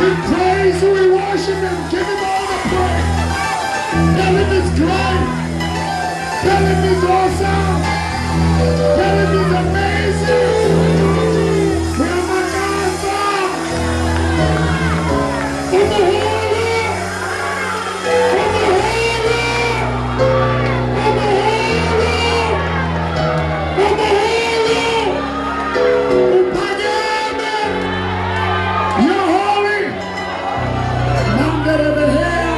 We praise you, we worship him. Give him all the praise. Tell him he's great. Tell him he's awesome. Tell him he's amazing. We are Makasa. Umuholo. Umuholo. Umuholo. Umuholo. Uphakeme. You're holy. Manderebehea.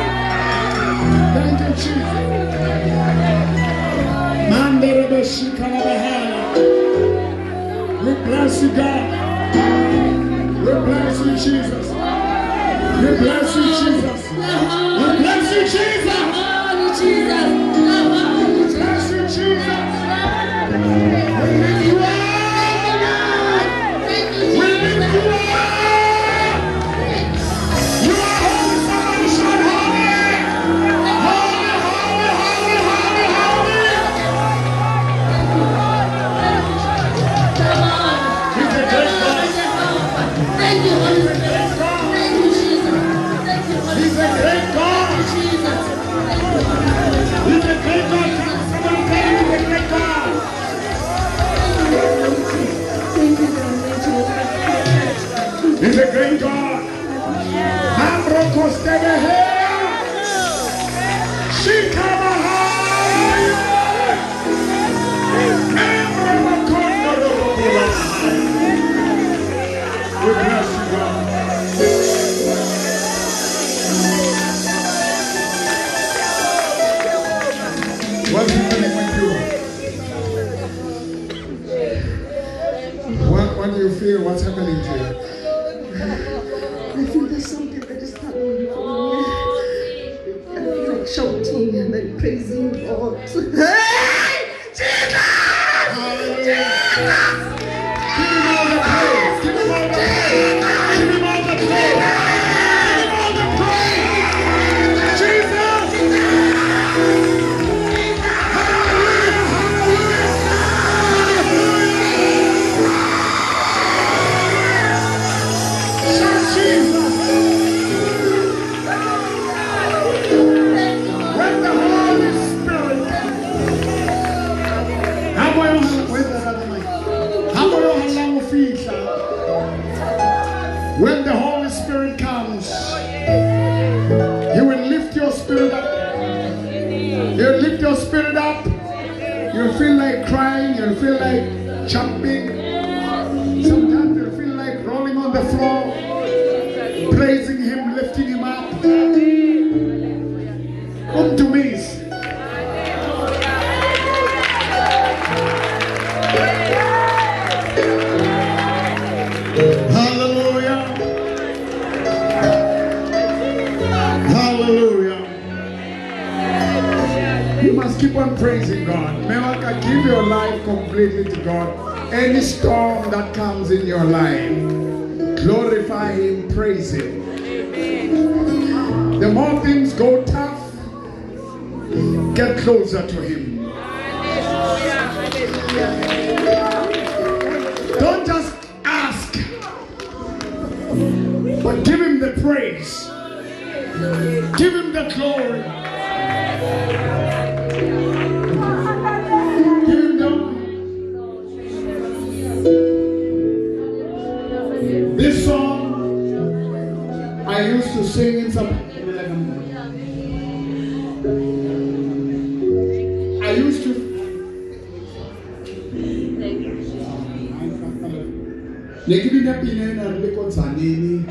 Thank you, Jesus. Manderebeshikalabahaya. We bless you, God. We bless you, Jesus. We bless you, Jesus. We bless you, Jesus. Holy Jesus. We bless you, Jesus. We lift you up. Thank you, We lift you up. You are holy. Somebody shout holy. Holy, holy, holy, holy, holy. He's a great God. Thank you, Holy Spirit. Thank you, Jesus. Thank you, Holy He's a Spirit. great God. Jesus. Thank you, He's a great God. Somebody tell him he's a great God. Thank you, God. Thank you. He's a great God. Mamrokostebehea. Shikamahaya. Emrokondorokura. We bless you, God. What's happening with you? What do you feel? What's happening to you? I feel there's something that is coming from me. I feel like shouting and then praising God. Hey! Jesus! Hallelujah. Give him all the praise. Give him all the praise. Give him all the praise. Give him all the praise. Jesus. Hallelujah. Hallelujah. Hallelujah. Shout Jesus. When the Holy Spirit comes. Ha moya o- where's that other mic? Ha moya o hallang o fihla. When the Holy Spirit comes, He will lift your spirit up. He'll lift your spirit up. You'll feel like crying. You'll feel like jumping. Sometimes you'll feel like rolling on the floor, praising Him, lifting Him up. Umdumise. Hallelujah. Hallelujah. You must keep on praising God. Mewaka, give your life completely to God. Any storm that comes in your life, glorify Him, praise Him. The more things go tough, get closer to Him. Don't just ask, but give Him the praise, give Him the glory. Give Him the honor. This song I used to sing in some. I used to. Ne ke bina pina ena re le ko Tzaneen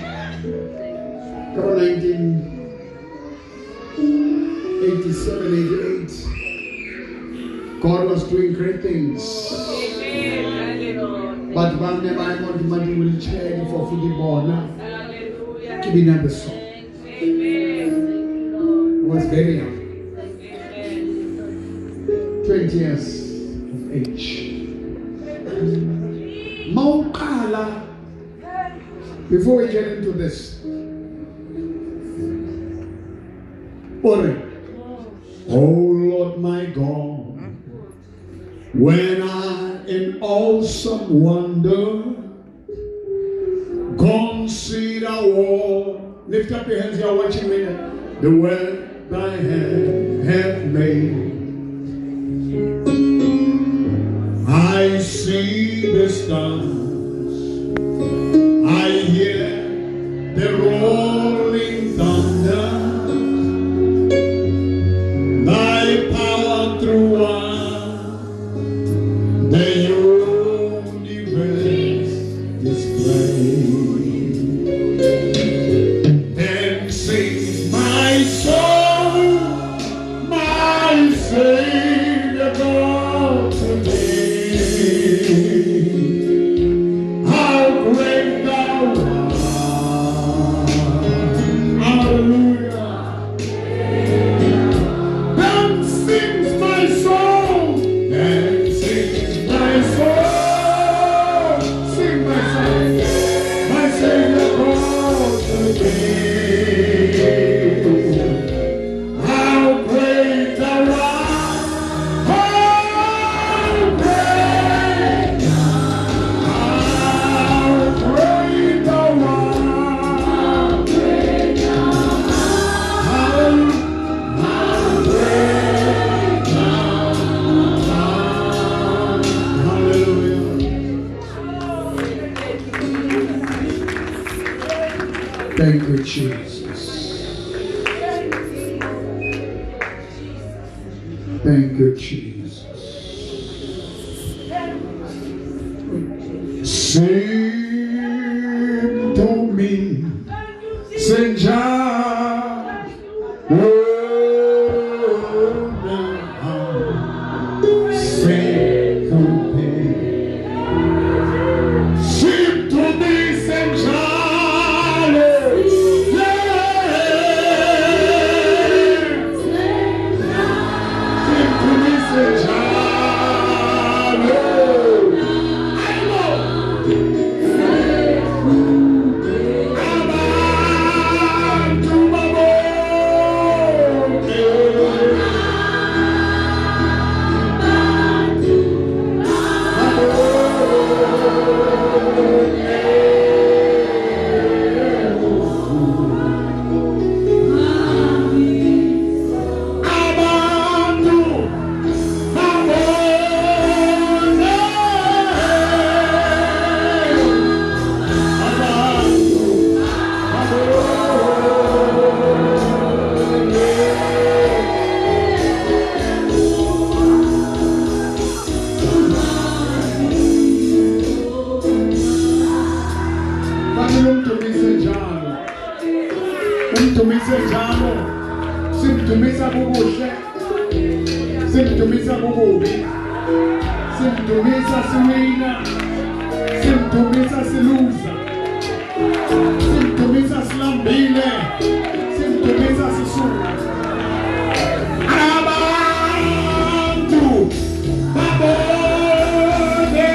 ka bo 1987 88. God was doing great things. Batho ba ne ba ema hodima di-wheelchair difofu di bona ke bina the song. I was very young, 20 years of age. Mawuqala, before we get into this, Ore, Oh Lord my God, when I in awesome wonder consider what Lift up your hands, you are watching me. The world thy hand hath made. I see the stars. I hear the rolling thunder. Thy power throughout the universe display. Then sings my soul, my Savior God to thee. How great thou art. Hallelujah. Then sings my soul, then sings my soul, sing my soul, my Savior God to thee. How great thou art, how great thou art. How great thou art. Hallelujah. Thank you, Jesus. Thank you, Jesus. Seem to me, Senja, oh, now, sing to me. Seem to me, Senjalo, yeah. Seem to me, Senjalo. I know. Abantu babonke. Abantu babone. Abantu babone. Fanele umdumise njalo, umdumise njalo. Simdumisa kukuhle, simdumisa kukubi, simdumisa siwina, simdumisa siluza, simdumisa silambile, simdumisa sisuka. Abantu babone.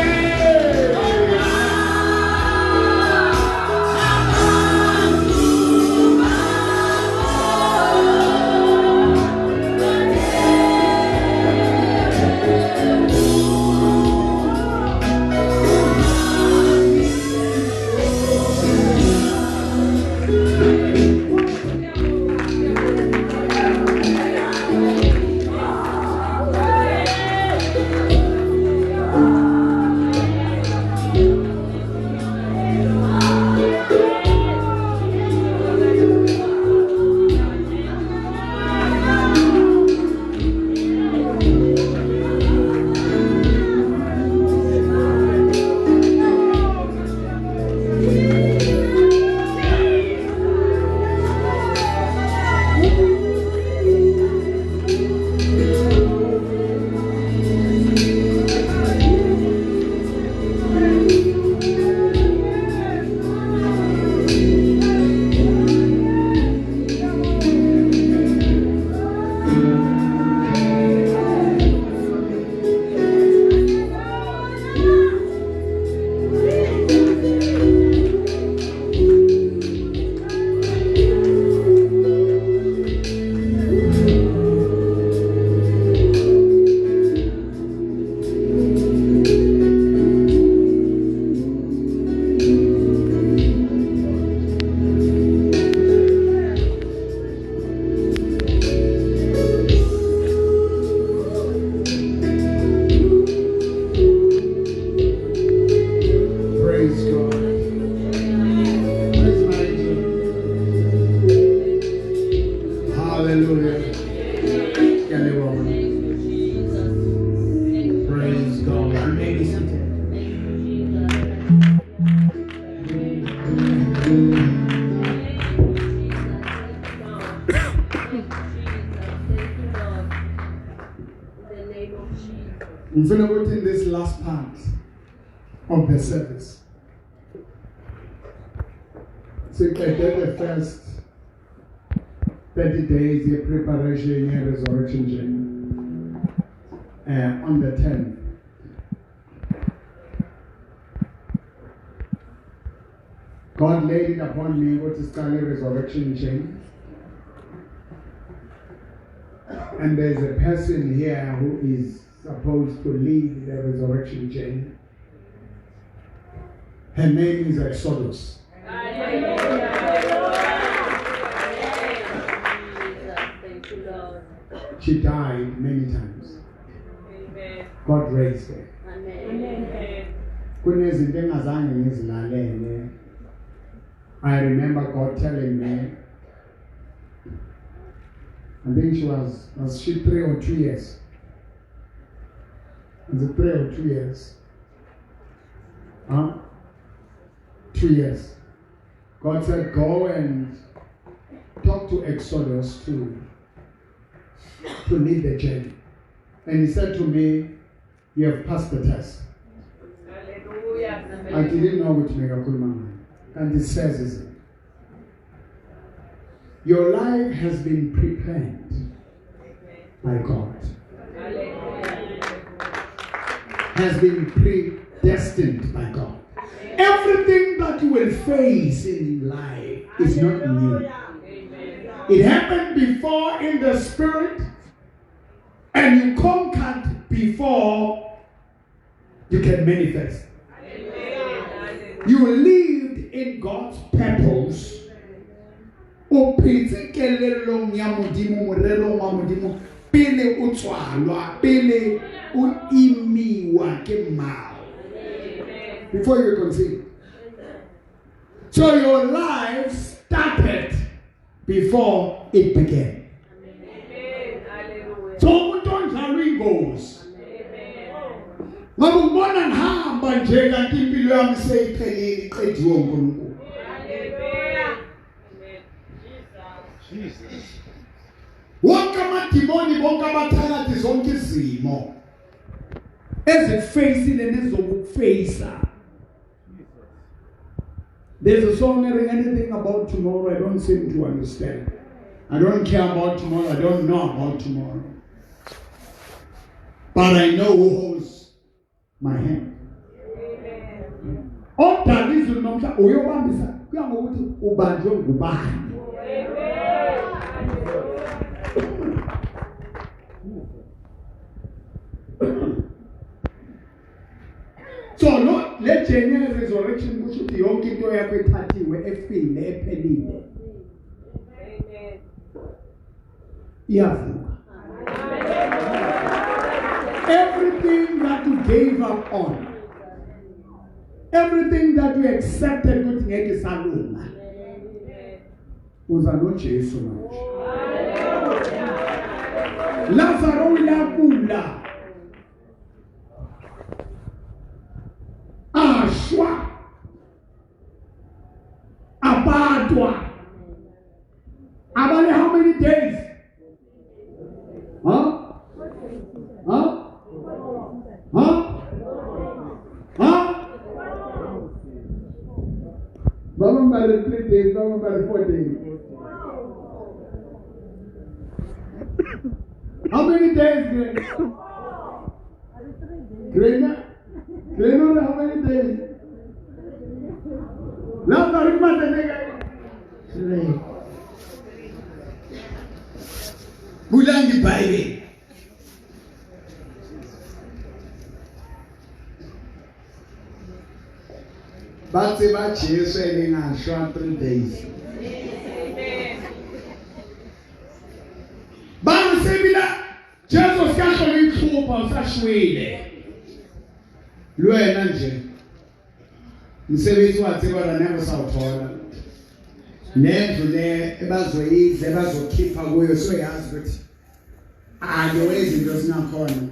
Ke a leboha, ngwana. Praise God. You may be seated. Ngifuna ukuthi in this last part of the service siqede the first 30 days ye-preparation ye-resurrection journey on the 10th. God laid it upon me ukuthi siqale resurrection journey. And there's a person here who is supposed to lead the resurrection journey. Her name is Exodus. She died many times. God raised her. Kunezinto engazange ngizilalele. I remember God telling me, I think she was she 3 or 2 years? Was it 3 or 2 years? Huh? 2 years. God said, go and talk to Exodus to lead the journey. And he said to me, you have passed the test. Hallelujah. I didn't know which make a cool man. And it says, is it? Your life has been pre-planned by God. Has been predestined by God. Everything that you will face in life is not new. It happened before in the spirit, and you conquered before you can manifest. You lived in God's purpose. O phetse kelellong ya Modimo, morerong wa Modimo, pele o tswalwa, pele o imiwa ke mmao. Before you conceive. So your life started before it began. So umuntu onjalo uyingozi. Ngoba ubona ngihamba nje kanti impilo yami seyiphelile, iqediwe uNkulunkulu. Jesus. Wonke amadimoni, bonke abathakathi, zonke izimo ezikufeyisile nezokukufeyisa. There's a song saying anything about tomorrow I don't seem to understand. I don't care about tomorrow. I don't know about tomorrow. But I know who holds my hand. Odala izulu nomhlaba uyobambisa kuya ngokuthi ubanjwe ngubani. So no, le journey resurrection kusho ukuthi yonke into yakho ethathiwe, efile, ephelile. Amen. Iyavuka. Everything that you gave up on, everything that you accepted ukuthi ngeke isalunga, uza noJesu manje. Lazaro uyakula, ashwa, apatwa. Abale how many days? Huh? Huh? Huh? Huh? Baba mbale 3 days, baba mbale 4 days. How many days, Greg? Greg, Greg, how many days? Lazarus, 3. Bulang iBhayibheli. Ba tseba Jesu e leng a shwa 3 days. Ba re sebila Jesu se ka hlola itlhopha o sa shwele. Le wena nje mosebetsi wa tseba ra ne sa o thola. Nendlu le ebazoyidla ebazokhipha kuyo soyazi ukuthi Ah, the way izinto zingakhona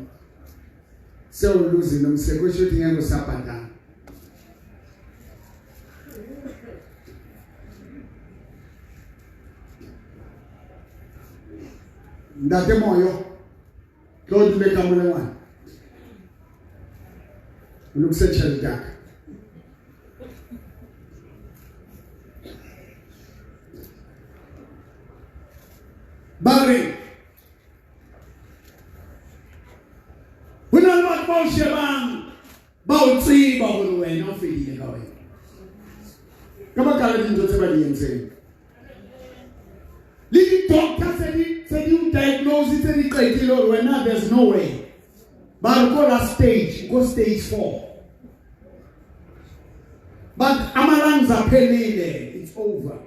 sewuluzile umsebenzi, kusho ukuthi ngeke usabhadala. Ntate Moyo, tlo dule ka mole ngwana. O lokise tjhelete ya ka. Ba re ho na le batho ba o shebang ba o tseba hore wena o fedile ka wena ka baka la dintho tse ba di entseng le di-doctor tse di tse di o diagnose tse di qetile hore wena there's no way ba re ko last stage ko stage 4 but ama-lungs aphelile, it's over.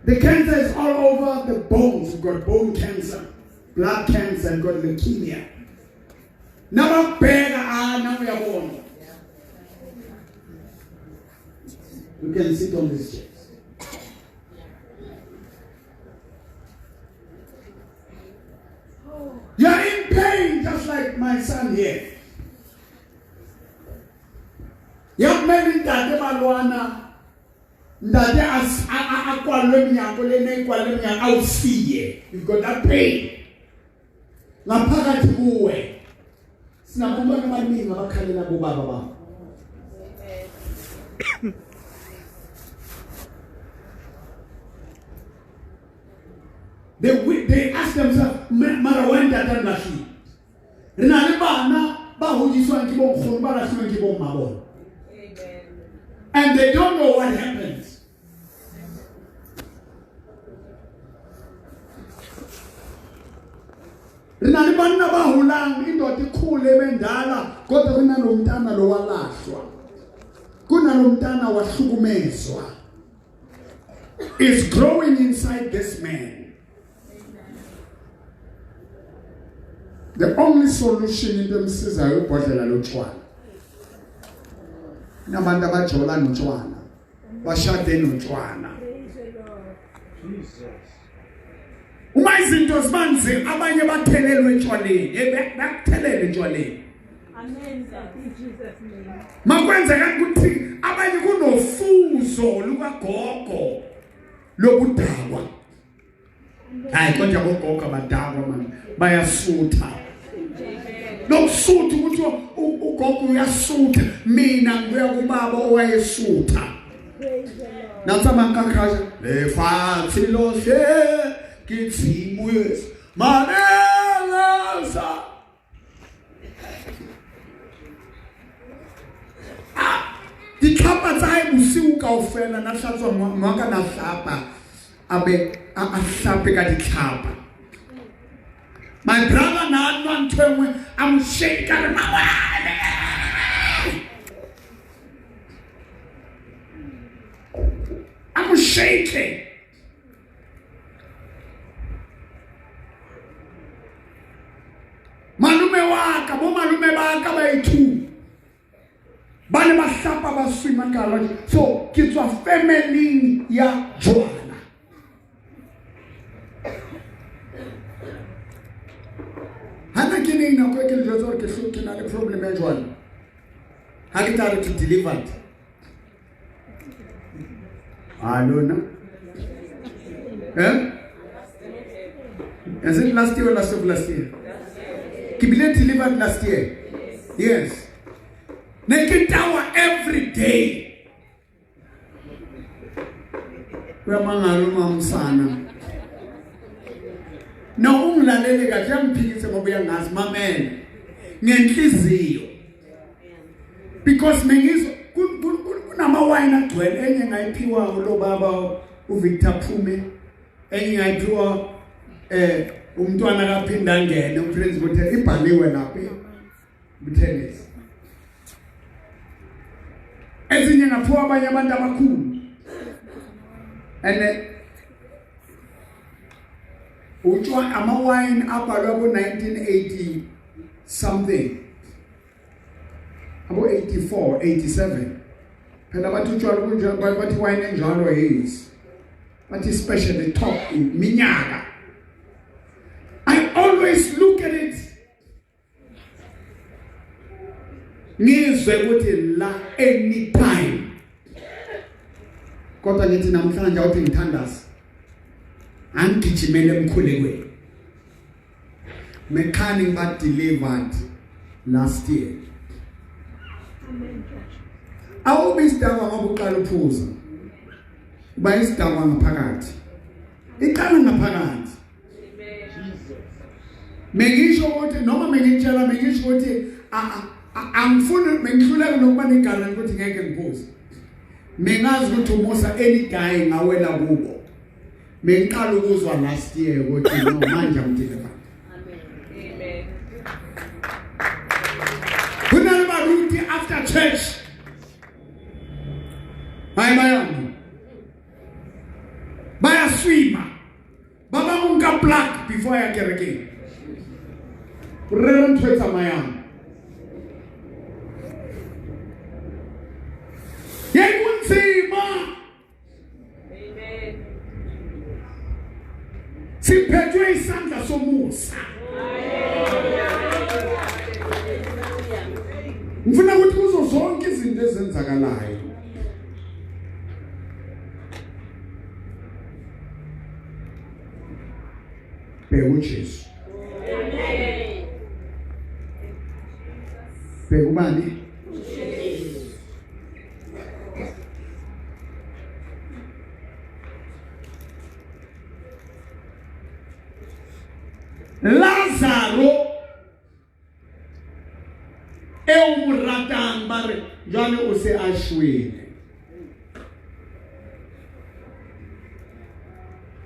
The cancer is all over the bones. You've got bone cancer, blood cancer, and got leukemia. Nabakubheka ah na uyabona. You can sit on this chair. You're in pain just like my son here. Ya kumele ntate malwana ntate a kwalwe menyako le ne kwalwe menyako a o siye. You've got that pain ngaphakathi kuwe. Sinabantwana abaningi abakhalela bobaba babo. They ask themselves, mara wa ntate re lahlile. Re na le bana ba hodiswang ke bonkgono, ba lahlilweng ke bomma bona. And they don't know what happens. Re na le banna ba holang, indoda ikhule bendala, kodwa kunalomntana lo walahlwa. Kunalomntana wahlukumezwa. Is growing inside this man. The only solution into emsizayo ibhodlela lotshwala. Nabantu abajola notshwala, bashade notshwala. Uma izinto zibanzi abanye bathelelwe etshwaleni, bakuthelela etshwaleni. Amen. In Jesus name. Makwenzeka ukuthi abanye kunofuzo lukagogo lokudakwa. Hayi kodwa bogogo abadakwa manje bayasutha. Lokusutha ukuthi ugogo uyasutha, mina ngibuya kubaba owayesutha. Natsamankakhasha lefatshe lohle ke tshimo yeso manelasa. Ditlhapa tsa hae bosiu kaofela na hlatswa ngwaka na hlapa a be a hlape ka ditlhapa. My brother na nwa ntho e nngwe a mo shake a re mangwane. A mo shake. Malome wa ka, bo malome ba ka ba ithu. Ba ne ba hlapa ba swima ka hara. So ke tswa family ya jwala. Hana ke neng nako e ke le jwetsa hore ke ke na le problem ya jwala. Ha ke tla re ke delivered. Ah, lona. Eh? Is it last year or last of last year? Ke bile delivered last year. Yes. Ne ke tawa every day. Uyamangala umamsana. No ungilalele kahle uyangiphikisa ngoba uyangazi mamela. Ngenhliziyo. Because mengizwa kunama wine agcwele enye ngayiphiwa lo baba uVictor Phume, enye ngayiphiwa umntwana kaphinda ngene uPrince Buthelezi, ibhaliwe lapha Buthelezi. Ezinye ngaphiwa abanye abantu abakhulu. And utshwa ama wine abhalwa ku 1980 something. Abo 84, 87. Phela bathi utshwala kunjalo, bathi wine enjalo is. Bathi special the top iminyaka. I always always look at it ngizwe ukuthi la anytime kodwa ngithi namhlanje awuthi ngithandaza angigijimele emkhulekweni mekhani ngiba delivered last year awubi isidakwa ngoba uqala uphuza uba isidakwa ngaphakathi iqala ngaphakathi mengisho ukuthi noma mengitshela mengisho ukuthi angifuni mengihluleka nokuba negaranti ukuthi ngeke ngiphuze mengazi ukuthi umusa any day ngawela kubo mengiqala ukuzwa last year ukuthi no manje I'm delivered Amen. Kunale baruti after church hayi bayami bayaswima ba bangwe nka plug before ya kerekeng rera ntho e tsamayang ye kunzima siphethwe isandla somusa ngifuna ukuthi kuzo zonke izinto ezenzakalayo bheka uJesu Amen. bheka ubani Lazaro eo mo ratang ba re jwale o se a shwele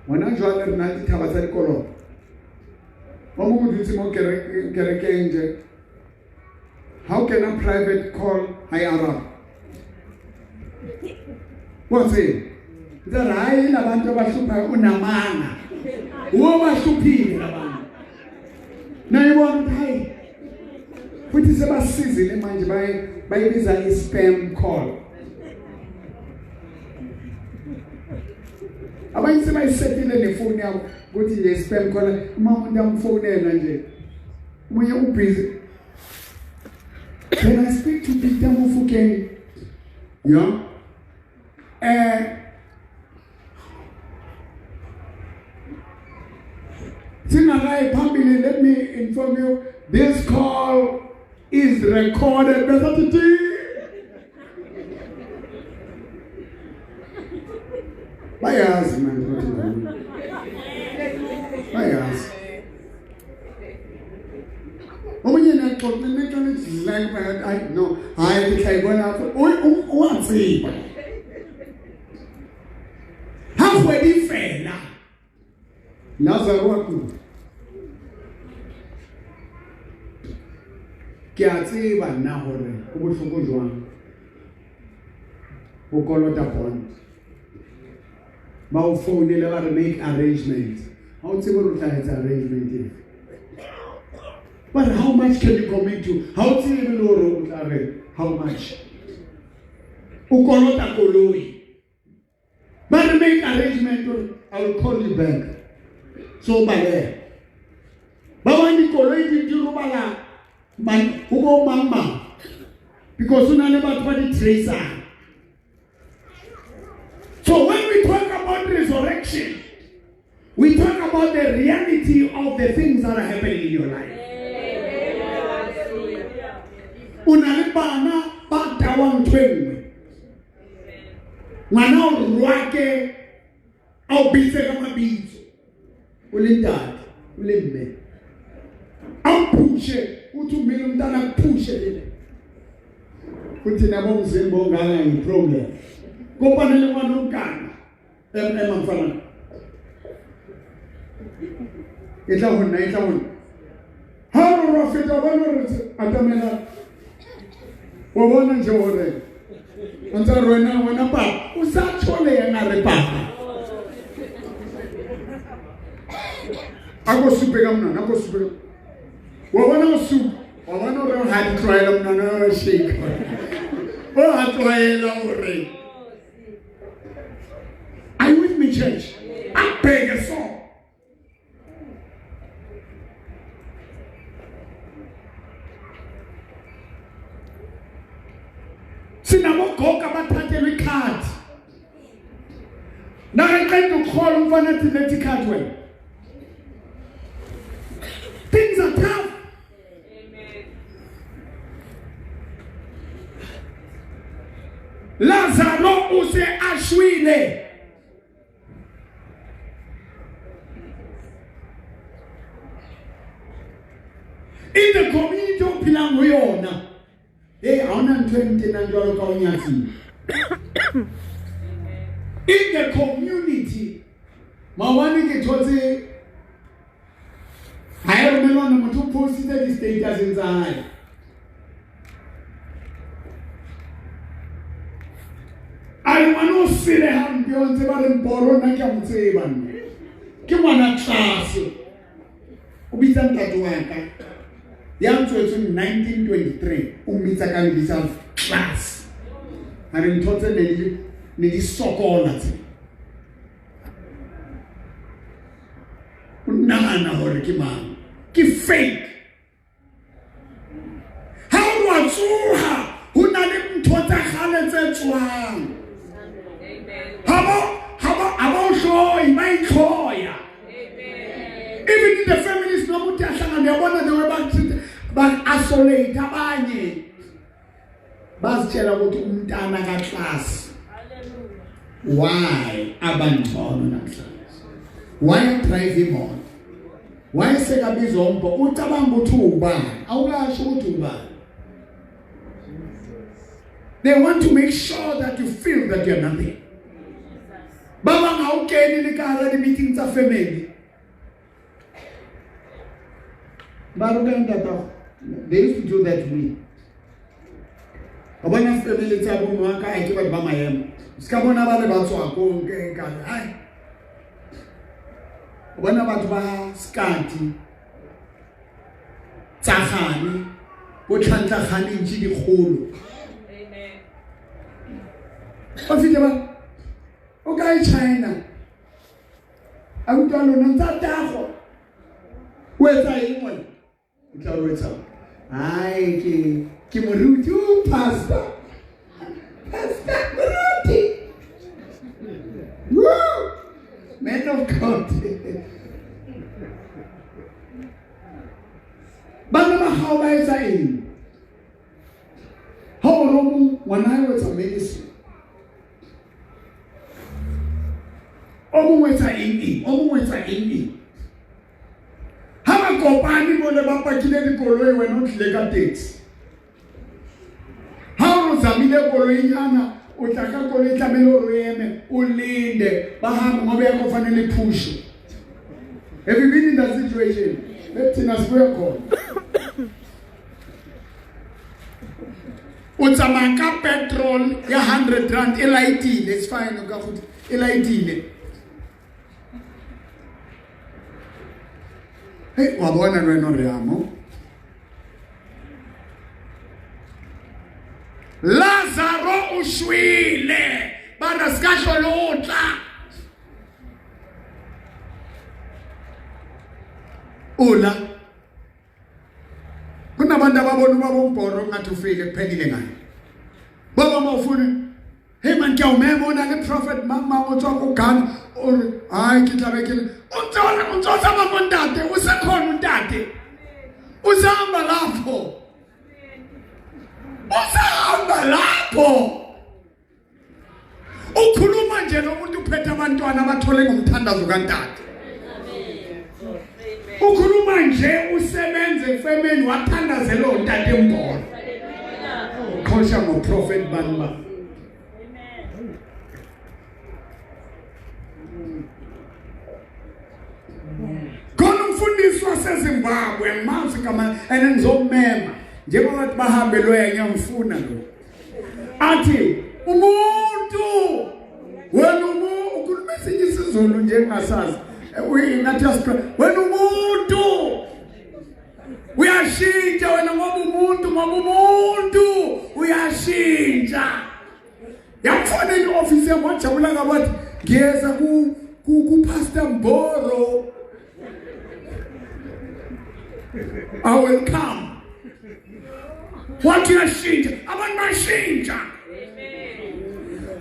gona jwale re na le dithaba tsa dikoloto ba mo dutse mo kerekeng je ha o kena private call ha e araba wa tseba ntse re hayi labantu abahluphayo unamanga uwobahluphile labantu nayibona ukuthi hayi futhi sebasizile manje baye bayibiza i-spam call abanye sebayisetile nefoni yabo ukuthi nje i-spam call uma umuntu amfonela nje umunye ubhizi can i speak to Peter Mofokeng yeah eh Singakayi phambili let me inform you this call is recorded bese athi bayazi manje ukuthi bayazi omunye naxoxa nexoxa idlala phakathi hayi no hayi ngihlayibona uwatsiba ha kgwedi fela Lazaro wa kula ke a tseba nna gore go botlhoko jwang go kolota bond ba o founele ba re make arrangements ga o tsebe gore o tla etsa arrangement efe ba re how much can you commit to ga o tsebe le gore o tla re how much o kolota koloi ba re make arrangement gore i will call you back so baleha ba bang dikoloi di di robala go bo mang mang because o na le batho ba di tracer so when we talk about resurrection we talk about the reality of the things that are happening in your life o na le bana ba tawang ntho e nngwe ngwana o rwake a o bitse ka mabitso o le ntate o le mme a o phushe uthi umile umntana akuphushe lena uthi nabo umzimba ongaka ngiproblem kopane le ngwana onkana ema mfana e tla go nna e tla go nna ha re ra feta bona re atamela wa bona nje gore o ntse re wena wena papa o sa tshole yena re papa a ko supe ka monwana a ko supe ka wa bona o supa wa bona gore ga di tlwaela monwana wa shake o ga tlwaela gore Are you with me, church? Abheke so. Sinabogogo abathathelwa ikhadi. Nakaqeda ukukhola umfana athi letha ikhadi wena. Things are tough. Amen. Lazaro use ashwile. In the community o phelang ho yona. Hey, ha hona ntho e ntenang jwalo ka o nyatsile. In the community, maobane ke thotse ha e romelwa na motho o postitse di-statuseng tsa hae. A re ngwana o sele hampe o ntse ba re mporo nna ke a mo tseba nna. Ke ngwana tlase. O bitsa ntate wa ka ya ntswetsweng 1923 o mmitsa ka lebitsa class. A re ntho tse ne di sokola tse. O nahana hore ke mang? Ke fake. Ha o wa tsoha ho na le ntho tsa kgale tse tswang. Amen. Ha ba ha ba ha ba o hloyi ba itlhoya. Amen. Even in the families noma uthi ahlangana uyabona the way ba treat ba isolate abanye. Bazitshela ukuthi umntana ka class. Why abangcono namhlanje? Why drive imoto? Why sekabizwa umbho? Ucabanga ukuthi ubani? Awukasho ukuthi ubani. They want to make sure that you feel that you're nothing. Ba bang ha o kene le ka hara di-meeting tsa family. Ba re ka ntata, they used to do that to me. Wa bona family tsa bo mma ka ke batho ba maemo. Se ka bona ba le ba tswa ko nke ka re ai. Wa bona batho ba skati tsa gane bo tlhantlagane ntši dikgolo. Amen. Ba fitlhe ba o kae China? A utlwa lona ntsa tago. O etsa eng wena? O tla o etsa. Ai ke ke moruti o pastor. Pastor moruti. Woo! Man of God. Bana ba gago ba etsa eng? Ha o re o mong ngwana hae o etsa medicine. O mong o etsa eng eng, o mong o etsa eng eng. Ha ba kopane mole ba pakile dikoloi wena o tlile ka taxi. Ha o zamile koloinyana o tla ka koloi tlamehile hore o eme o linde ba hambe ngoba yakho fanele iphushe. Have you been in that situation? Let thina sibuye khona. O tsamaya ka petrol ya 100 rand e laetile, it's fine o ka go e laetile. Hey, wa bona le wena o re amo. Lazaro o shwele ba re ska hlole o tla. Ola kunabantu ababona ubaba umbhoro ngathi ufile kuphelile ngaye. Baba mawufuna hey man ke a o mema o na le prophet mang mang o tswa ko Ghana o re hayi ke tla be ke le o ntse o ntse o tsamaya ko ntate o sekhona untate usahamba lapho usahamba lapho ukhuluma nje lo muntu uphethe abantwana abathole ngomthandazo kantate. Ukhuluma nje usebenze efemeni wathandazela ontate mbhoro. Qhosha ngoprophet bani ba. Khona umfundisi waseZimbabwe ngimazi kama and ngizomema njengoba bathi bahambe loya ngiyamfuna lo. Athi umuntu wena ukhuluma esinye isiZulu nje engasazi. Ngathi uyasiphe wena umuntu uyashintsha wena ngoba umuntu ngoba umuntu uyashintsha. Yamfonela i-office yami wajabula ngabathi ngiyeza ku ku Pastor Mboro. I will come. Wathi uyashintsha abantu bashintsha.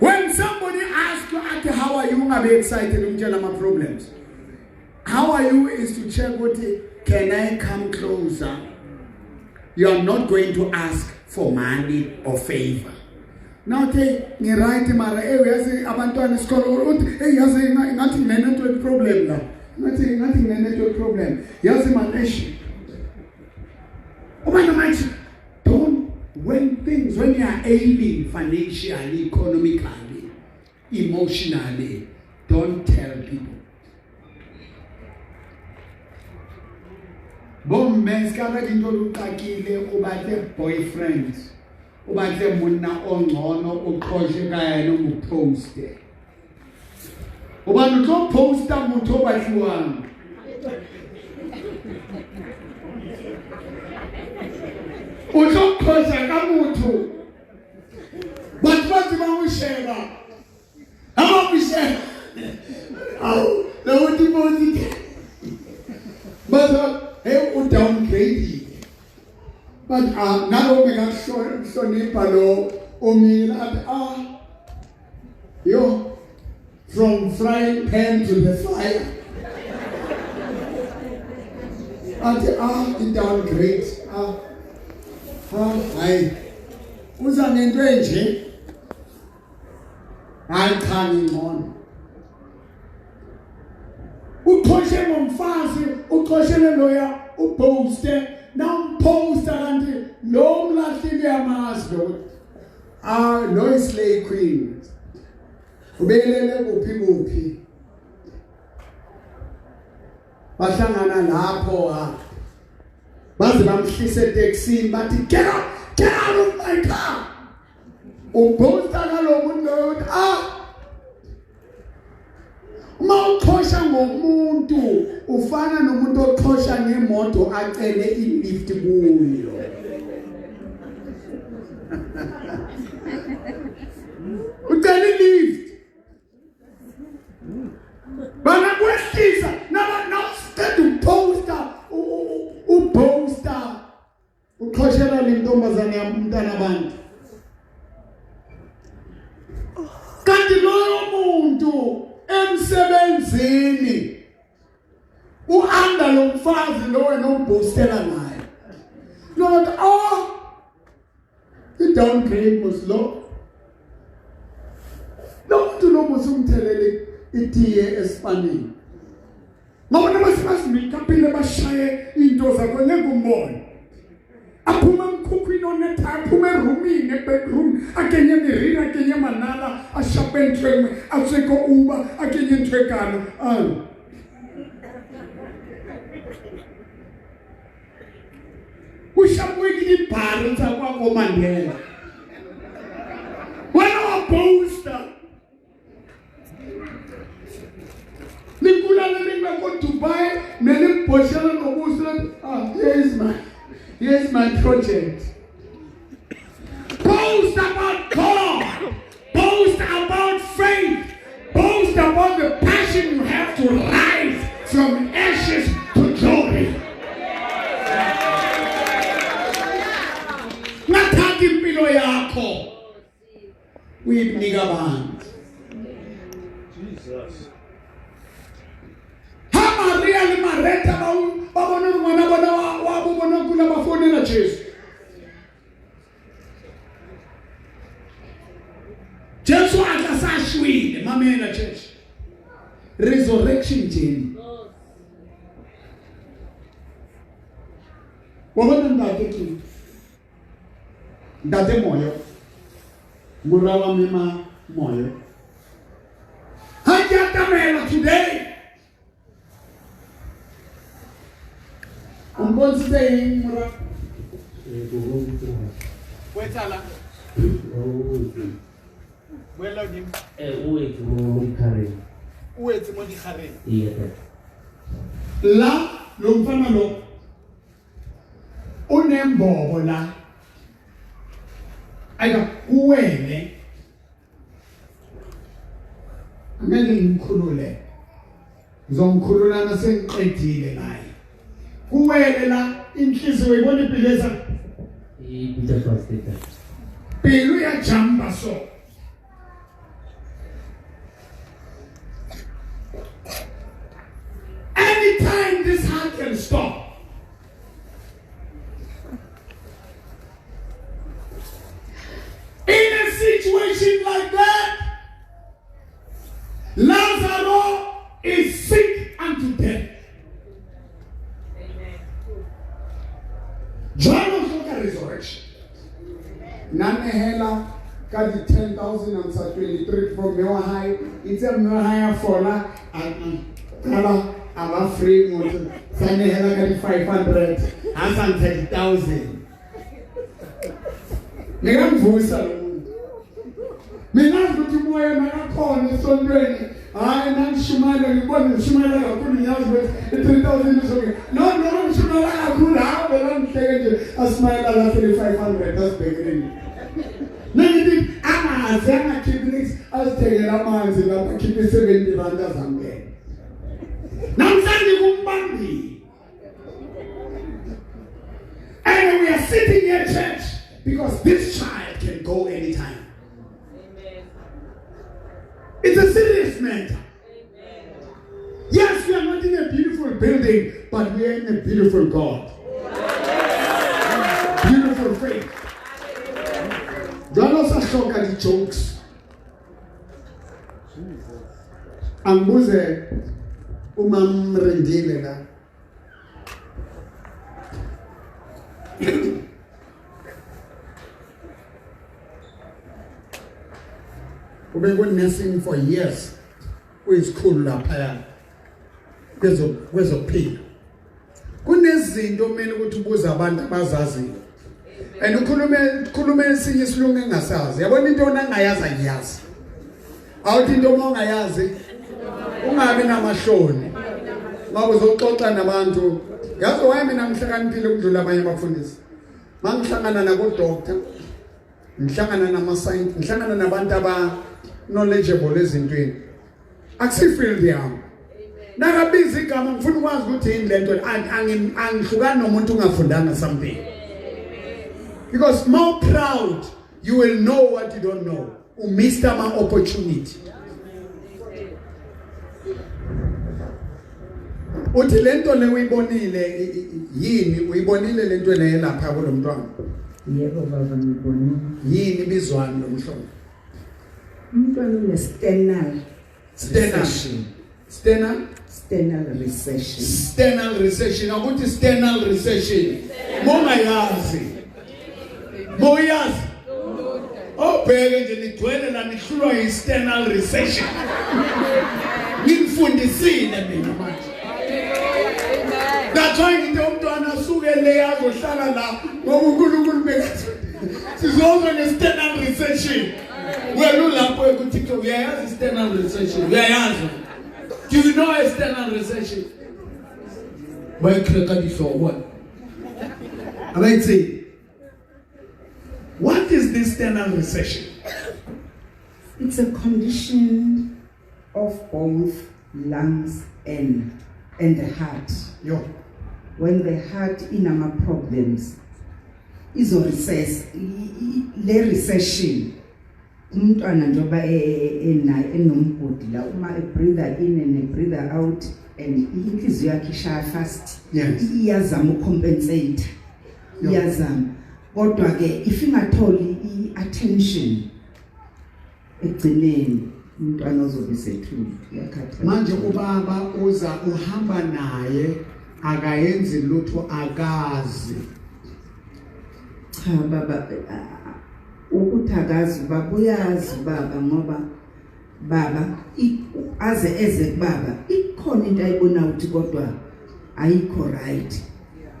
When somebody asks you athi how are you ungabe excited umtshela ama problems. How are you is to check ukuthi can I come closer? You are not going to ask for money or favor. Now uthi ngi-right mara eh uyazi abantwana isikolo uthi hey yazi ngathi ngine-network problem la. Ngathi ngathi ngine-network problem. Yazi man eish. Uma manje don't when things when you are ailing financially, economically, emotionally, don't tell people. Bomme se ka ba dintho di qakile o batle boyfriend o batle monna o ngcono o qhoshe ka yena o mo poste hobane o tlo posta motho o batliwang o tlo qhosha ka motho batho ba tsebang ho sheba ha ba mo sheba ao le ho dimotsi batho he o downgrade but ah nalo bekahlonipha lo umile athi ah yo from frying pan to the fire athi ah i-downgrade ah ah hayi uza ngento enje hayi cha ngingcono uxoshe ngomfazi uxoshele loya uposte nawumposta kanti lo mlahlile uyamazi lo ah lo islay queen ubelele kuphi kuphi bahlangana lapho ha baze bamhlise etekisini bathi get out get out of my car ubhosta ngalo muntu loyo ukuthi ah uma uxhosha ngomuntu ufana nomuntu oxhosha ngemoto acele ilift kuyo ucela ilift bangakwehlisa nawuqeda ukuposta uposta uqhoshela le ntombazane yami umntana abantu kanti loyo muntu emsebenzini uanda lo mfazi lo wena umbhostela ngaye lo oh i-downgrade mos lo lo muntu lo mos umthelele itiye esipanini ngoba noma sebazimikaphile bashaye into zakho ngeke umbone aphume emkhukhwini onetha aphume erumini ebedroom a kenye meriri a kenye manala a shape ntho engwe a tswe ko uba a kenye ntho e kana ao o shapuwe ke dibhare tsa kwa ko Mandela wena wa poster likula le lengwe ko Dubai ne le boshela nobuso ah here is my here is my project boast about God boast about faith boast about the passion you have to rise from ashes to glory ngathatha impilo yakho uyinika abantu Jesus. Ha Maria le Mareta ba ba bona gore ngwana bona wa wa bo bona kula ba founela Jesu Jesu a tla sa shwele mamela church resurrection journey wa bona ntate ke ntate moyo mora wa mema moyo ha ke atamela today o mpontshitse eng mora o etsala boela godimo Eh, o wetse mo mo dikgareng. o wetse mo dikgareng Ee, tate. la lo mfana lo unembobo la ayika kuwele angeke ngimkhulule ngizomkhulula nasengiqedile ngaye kuwele la inhliziyo ibona ibhileza E bitsa fast tate. pelo ya jumpa so heart can stop. In a situation like that, Lazarus is sick unto death. Amen. Jwalo hloka resurrection. Nna nehela ka di 10,000 and sa 23 for mme wa hae itse mme wa hae a fola a qala a ba free motho sa nehela ka di 500 ha sa ntsha di 1000 Ngikamvusa lo muntu. Mina ngazi ukuthi umoya nakakhona esontweni hayi nangishumayela ngibona ngishumayela kakhulu ngiyazi ukuthi i-3000 izoke no noma ngishumayela kakhulu hawu vela ngihleke nje asimayela kahle le-500 asibhekeleni nangithi angazi angakhiphi nix azithengele amanzi lapha akhiphe i-70 rand azamukele namhlanje kumbambile. And we are sitting here, church, because this child can go anytime. Amen. It's a serious matter. Amen. Yes, we are not in a beautiful building, but we are in a beautiful God. Beautiful faith. Jwalo sa hloka di-jokes. Angibuze umam Rendile la. Ube ku-nursing for years uyisikhulu laphaya kwezokuphila. Kunezinto kumele ukuthi ubuze abantu abazaziyo and ukhulume khulume esinye isilungu engasazi. Yabona into onangayazi angiyazi. Awuthi into uma ungayazi ungabi namahloni ngoba uzoxoxa nabantu. Yazi waye mina ngihlakaniphile ukudlula abanye abafundisi. Mangihlangana nabo doctor, ngihlangana nama scientist, ngihlangana nabantu aba knowledgeable ezintweni. Akusifield yami. Nakabiza igama ngifuna ukwazi ukuthi yini lento. Angihlukani nomuntu ungafundanga something. Because more proud you will know what you don't know. U missed ama opportunity. Uthi lento le uyibonile yini? Uyibonile lento le lapha kulomntwana? Yebo baba, ngibonile. Yini ibizwani lo mhlobo? Umntwana une-sternal Sternal. recession. Sternal? Sternal recession. Sternal recession. Akuthi sternal recession. Mongayazi. Moyazi. Obheke nje nigcwele la nihlulwa yi-sternal recession. Ngimfundisile mina manje. That's why ngithi umntwana asuke le azohlala la ngoba uNkulunkulu bekathi sizozwa nge-sternal recession. Wena ulapho ku-TikTok uyayazi i-sternal recession? Uyayazi? Do you know a sternal recession? Bayikreka dihloko. Abayithi what is this sternal recession? It's a condition of both lungs and the heart. Yo. When the heart inama problems, izo recess le recession umntwana njoba enayo enomgodi la uma e breathe in and breathe out and inhliziyo yakhe ishaya fast. Iyazama ucompensate. Iyazama kodwa ke if ingatholi iattention egcineni umntwana ozobe sethule uyakhathala. Manje ubaba uza uhamba naye akayenzi lutho akazi. Cha baba, ukuthi akazi baba uyazi baba ngoba baba aze eze kubaba ikhona into ayibona ukuthi kodwa ayikho right.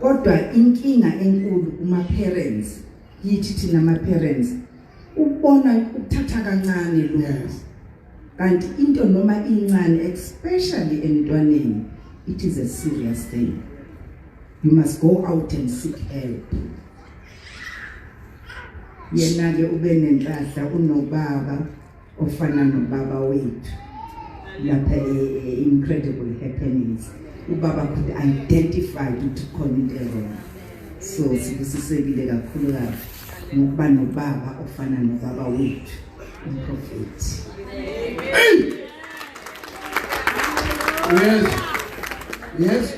Kodwa inkinga enkulu kuma parents yithi thina ama parents ubona ukuthatha kancane lo. Kanti into noma incane especially emntwaneni it is a serious thing. You must go out and seek help. Yena ke ube nenhlanhla unobaba ofana nobaba wethu lapha Incredible Happenings. Ubaba could identify ukuthi khona into wrong. So sibusisekile kakhulu kabi ngokuba nobaba ofana nobaba wethu umprofeti. Hey! Yes. Yes.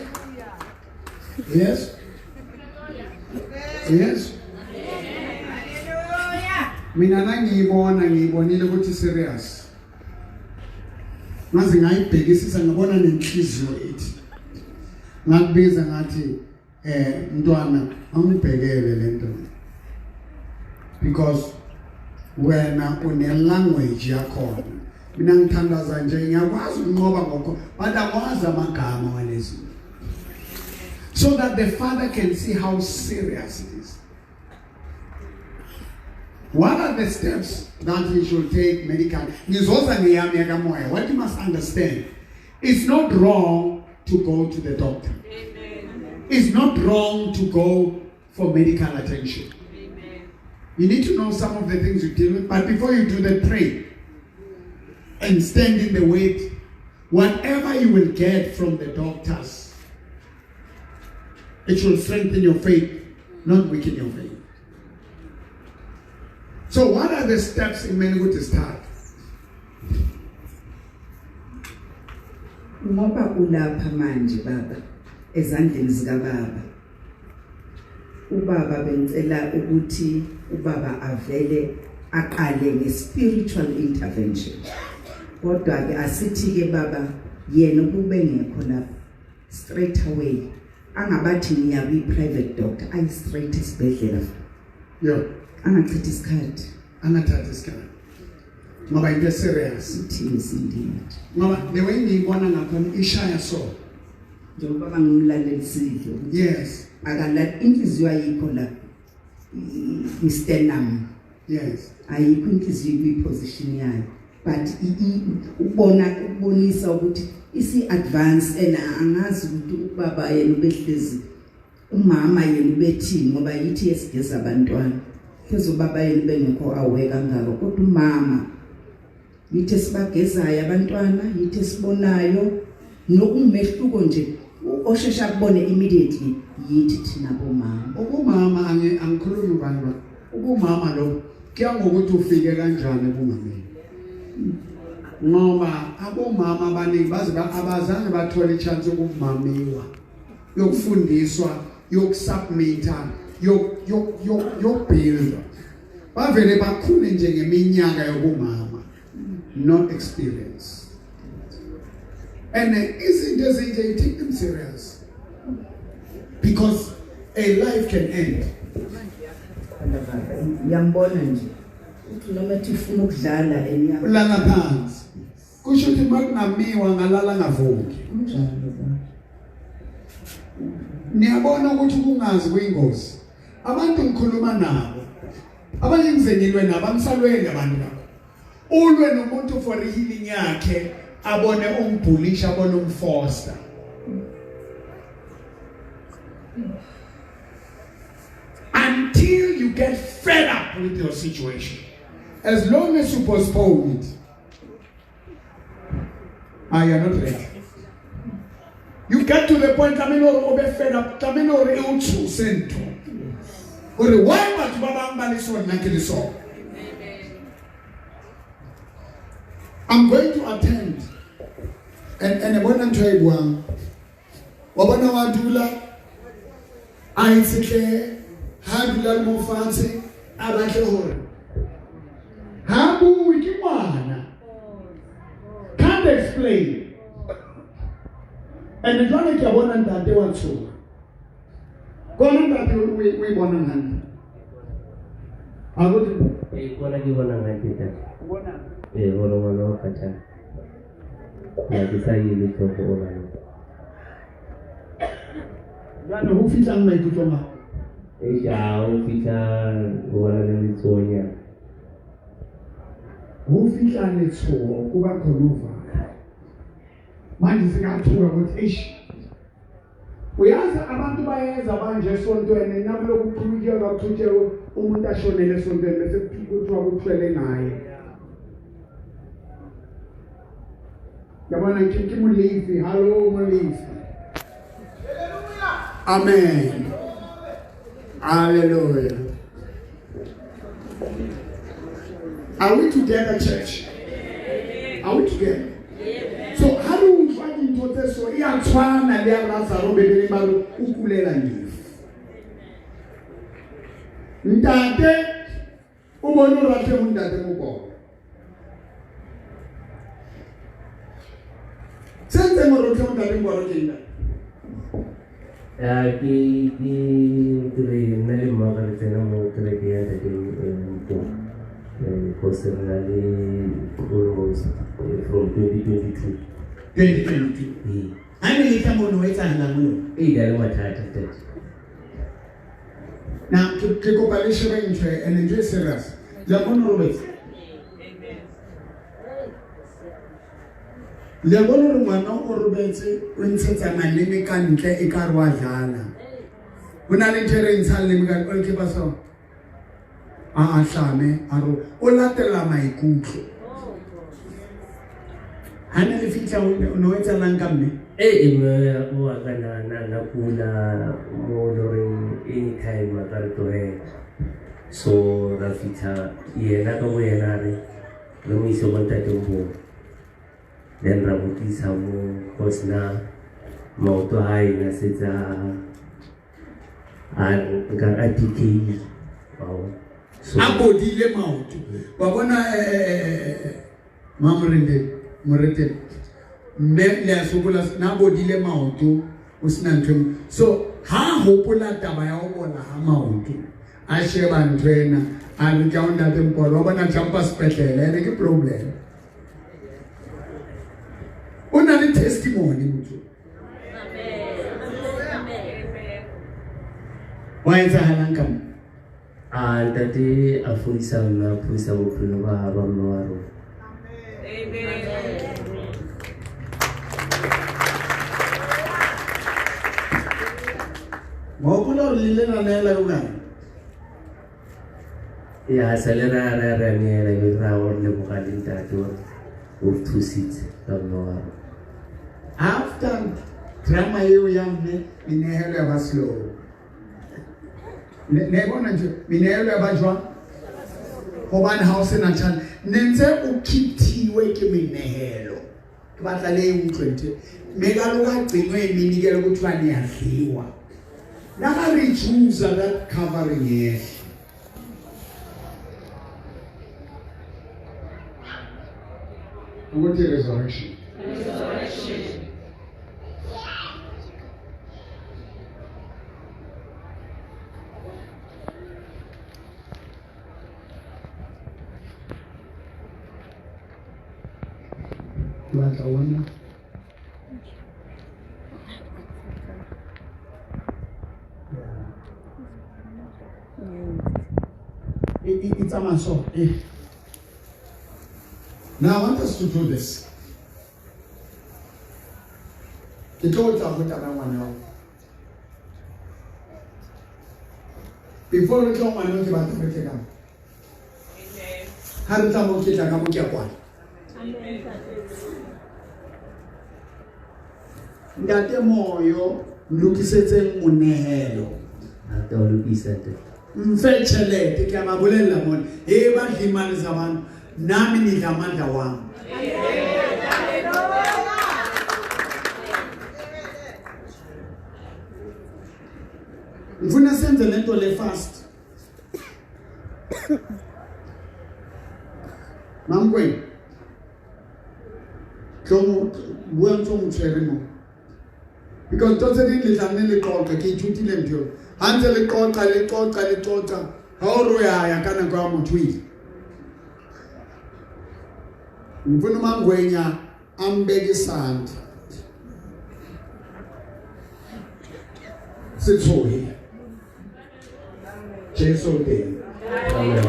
Yes. Yes. Mina nangiyibona ngiyibonile ukuthi serious. Ngaze ngayibhekisisa ngabona nenhliziyo ithi. Ngakubiza ngathi eh mntwana angibhekele lento. Because wena une language yakhona. Mina ngithandaza nje ngiyakwazi ukunqoba ngokho but akwazi amagama walezi. So that the father can see how serious it is. What are the steps that he should take medically? Ngizoza ngeyami yakamoya. What you must understand, it's not wrong to go to the doctor. Amen. It's not wrong to go for medical attention. Amen. You need to know some of the things you deal with, but before you do that, pray and stand in the wait. Whatever you will get from the doctors, it will strengthen your faith, not weaken your faith. So, what are the steps in many to start? Ngoba ulapha manje baba ezandleni zikababa. Ubaba bengicela ukuthi ubaba avele aqale nge-spiritual intervention. Kodwa ke asithi ke baba yena ukube ngekho lapha straight away angabathi ngiya kwi-private doctor ayi straight esibhedlela Yeah, angachithi isikhathi angathathi isikhathi. Ngoba into serious. it is indeed Ngoba the way ngiyibona ngakhona ishaya so. njengoba bangimlalelisile ukuthi Yes. akala inhliziyo ayikho la i-sternum Yes. ayikho inhliziyo kwi-position yayo but ukubona ukubonisa ukuthi isi-advance and angazi ukuthi ubaba yena ubehlezi umama yena ubethini ngoba yithi esigeza abantwana hlezi ubaba yena ubengekho aware kangako kodwa umama yithi esibagezayo abantwana yithi esibonayo nokumehluko nje oshesha kubone immediately yithi thina bomama. Ubumama angikhulumi bani ba. Ubumama lo kuya ngokuthi ufike kanjani ebungameni. Ngoba abomama abaningi baze abazange bathole ichance yokumamiwa, yokufundiswa, yokusubmita, yokubuild. Bavele bakhule nje ngeminyaka yobumama, not experience. And izinto ezinje you take them serious. Because a life can end. Uyambona nje uthi noma ethi ufuna ukudlala enya Ulala phansi. Kusho ukuthi makungamiwa ngalala ngavuki. Kunjalo baba. Niyabona ukuthi kungazi kuyingozi. Abantu ngikhuluma nabo. Abanye ngize ngilwe nabo angisalweli abantu bakho. Ulwe nomuntu for healing yakhe abone umbhulisha abone umfoster. Until you get fed up with your situation. As long as you postpone it, you are not ready. You get to the point, I mean, or be fed up, I mean, or e tshose ntho. Hore why batho ba bang ba le so nna ke le so? I'm going to attend. And bona ntho e buang. Wa bona wa dula a itshetle ha dula le mo fatshe a batle hore ha bue ke ngwana. Can't explain. And jwale ke a bona ntate wa tshoha. Kona ntate o e bonang hantle. A go Ee, kona ke bonang hantle ntate. o bona. Ee, gore ngwana wa kgathala. Ya ke sa ele tlhoko o bana. Jwale ho fihlang maikutlong a. Eish, ha o fihla o bona le letshohonyana. Ho fihla letshoho kuba khona uvalo. Manje singathuka ukuthi eish. Uyazi abantu bayeza manje esontweni nakuloku kuqhubekeka kuqhutshekwe umuntu ashonele esontweni bese kuthiwa kuthwele ngaye. Yabona ke Molefi, hallo Molefi. Amen. Hallelujah. Are we together, church? Are we together? So how do we find dintho tse so e a tshwana le ya Lazaro Bibeleng ba re o kulela lefu. Ntate o bone o ratle ho ntate Mokolo. Se ntseng o rotle ho ntate Mokolo ke eng? Ya ke ke ke re nna le mma ka re tsena mo kereke ya ntate Mpho. Because re na le almost from 2022. 2022. Ee. Ha ne le tla mono ho etsahalang ho lona? E ile le mathata ntate. Now ke ke kopa le shebe ntho e and ntho e serious. Le a bona o robetse? Le a bona hore ngwana o robetse o ntshetsa maleme ka ntle e ka re wa dlala. Ho na le ntho e re ntshang leme ka o le kepa so. A ahlame a re o latela maikutlo. Ha ne le fihla ho ne ho etsahalang ka mme? Ee, mme wa ka na na na kula mo e loreng anytime a ka re tlohela. So ra fitlha yena ka bo yena a re re mo ise ko ntate Mpho. Then ra mo tlisa mo cause na maoto a hae na setse a a nkare a decayile. Wa bona? So A bodile maoto. Wa bona Mamorende Moretele. Mme le a sokola na bodile maoto o sena ntho e nngwe. So ha hopola taba ya ho bola ha maoto a sheba ntho ena a re ke a o ntate Mpolo wa bona jumpa sepetlele ene ke problem. O na le testimony motho. Wa etsahalang ka mo? A ntate a fodisa mme a phodisa bophelo ba ba mme wa rona. Wa hopola hore le ile la neela ka bokae? Ya sale ra ra ra neela ebe ra o leboga le ntate hore o re thusitse ka mme wa rona. After drama eo ya mme menehelo ya ba slow. Ne bona nje menehelo ya ba jwang? Hobane ha o sena tjhelete ne ntse o khithiwe ke menehelo. Ke batla le e utlwe ntho. Mme kaloku agcinwe iminikelo kuthiwa niyadliwa. Naka reduce that covering yehle. Ukuthi resurrection. Resurrection. Ke batla ho bona E tsamaya so. Now I want us to do this. Ke tlo tla ho taba ngwana wa. Before re tlo ngwana ke batla re tle ka mo. Ha re tla mo ke tla ka mo ke a kwala. Ntate Moyo lokisetseng monehelo. A tla o lokisa ntate. Mfe tjhelete ke a ba bolella mona. E ba dla imali zabantu nami nidla amandla wami. Ngifuna senze lento le fast. Mamkwena. Tlo mo bua ntse o mo tshwere mo. Because ntho tse ding le tla nne le qoqa ke ithutile ntho eo. Ha ntse le qoqa le qoqa le qoqa ha o re o ya ya ka nako ya motho o ile. Ngifuna uMangwenya ambeke isandla. Se tshohe. Jesu o teng. Amen.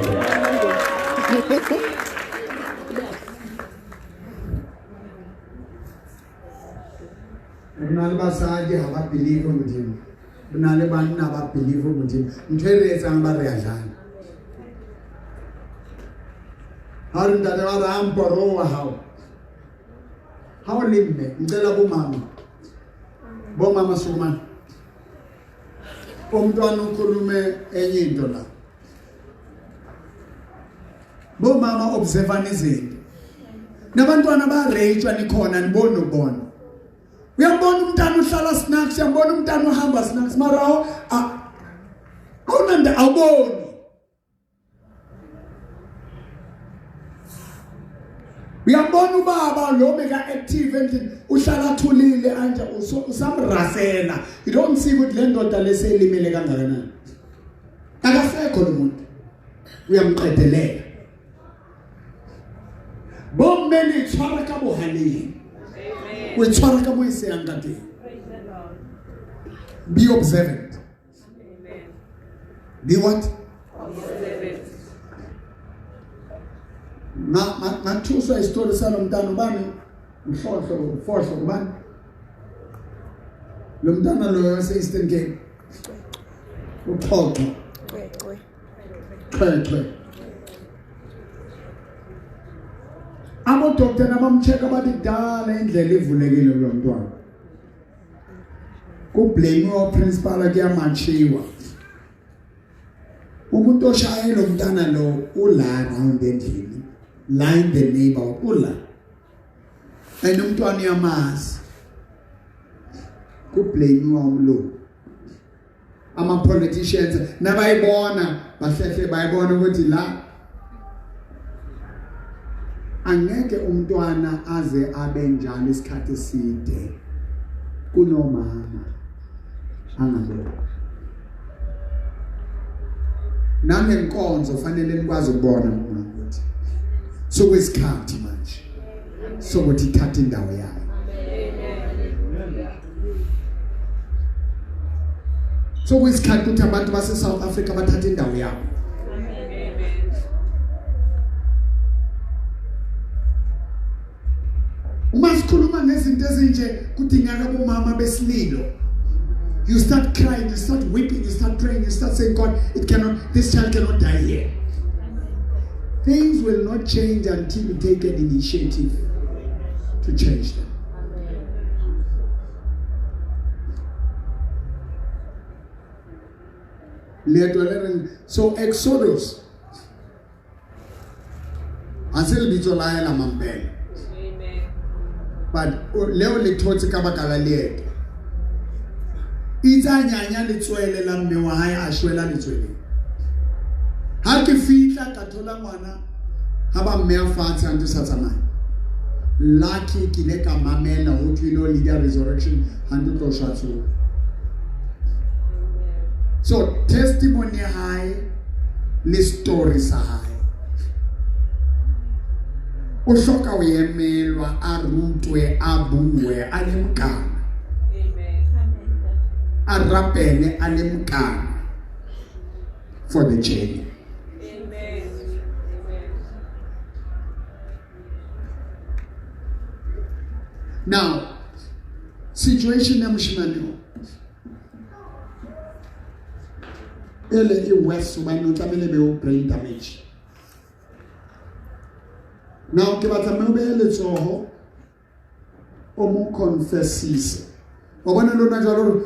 Re na le basadi ha ba believe Modimo. Re na le banna ba believe Modimo. Ntho e re etsang ba re a jana. Ha re ntate ba re a mporo wa hao. Ha o le mme, ngicela bomama. Bomama sukumani. Umntwana ukhulume enye into la. Bomama observani izinto. Nabantwana ba rape nikhona nibona ukubona. Uyambona umntana uhlala snacks, uyambona umntana uhamba snacks mara awunanda awuboni. Uyambona ubaba lo beka active endlini uhlala athulile anje usamrasela. You don't see ukuthi le ndoda leselimele kangakanani. Akasekho lo muntu. Uyamqedelela. Bomme le tshwara ka bohaleng. O tshwara ka mo e seyang ka teng. Be observant. Be what? Ngathuswa isitori salo mntana ubani mhlohlo ufohlo ubani lo mntana loyo wase-Eastern Cape uxhoxho chwechwe abodokotela nabamcheck-a bathi kudala indlela ivulekile kulo mntwana kublame oprincipal kuyamatshiwa umuntu oshaye lo mntana lo ula round endlini la in the neighbor ula and umntwana uyamazi kublame umlungu ama politicians nabayibona bahlehle bayibona ukuthi la angeke umntwana aze abe njalo isikhathi eside kunomama angaboni nangenkonzo fanele nikwazi ukubona ukuthi sokwesikhathi manje sokuthi ithathe indawo yayo sokuyisikhathi ukuthi abantu base South Africa bathathe indawo yabo uma sikhuluma ngezinto ezinje kudingeka bomama besililo you start crying you start weeping you start praying you start saying god it cannot this child cannot die here things will not change until you take an initiative to change them leeto le reng so exodus ga se lebitso la hae la mampela but leo le thotse ka baka la leeto itse a nyanya letswele la mme wa hae a shwela letsweleng ha ke fihla ka thola ngwana ha ba mme a fatshe a ntse sa tsamaye lucky ke ile ka mamela ho thwe leader resurrection ha ntse tlo shwa tsoho so testimony ya hae le story sa hae o hloka ho emelwa a rutwe a bue a le mokana a rapele a le mokana for the journey Amen. Now, situation ya moshimane o ele e worse hobane o tlamehile be o brain damage now ke batla mme o behe letsoho o mo confessise wa bona lona jalo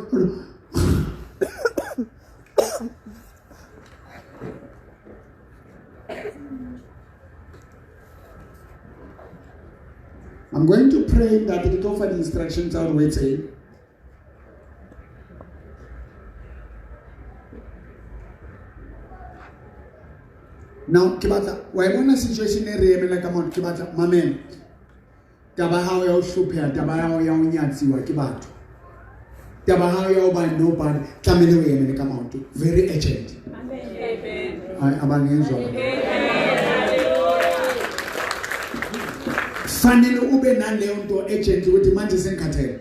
I'm going to pray that ke tlo fa di-instructions tsa gore o etseng Now ke batla wa e bona situation e re emela ka mo ke batla mamela taba ya hao ya ho hlopheha taba ya hao ya ho nyatsiwa ke batho taba ya hao ya ho ba nobody tlamehile o emele ka maoto very urgent amen abangezwa fanele ube naleyo nto urgent ukuthi manje sengikhathele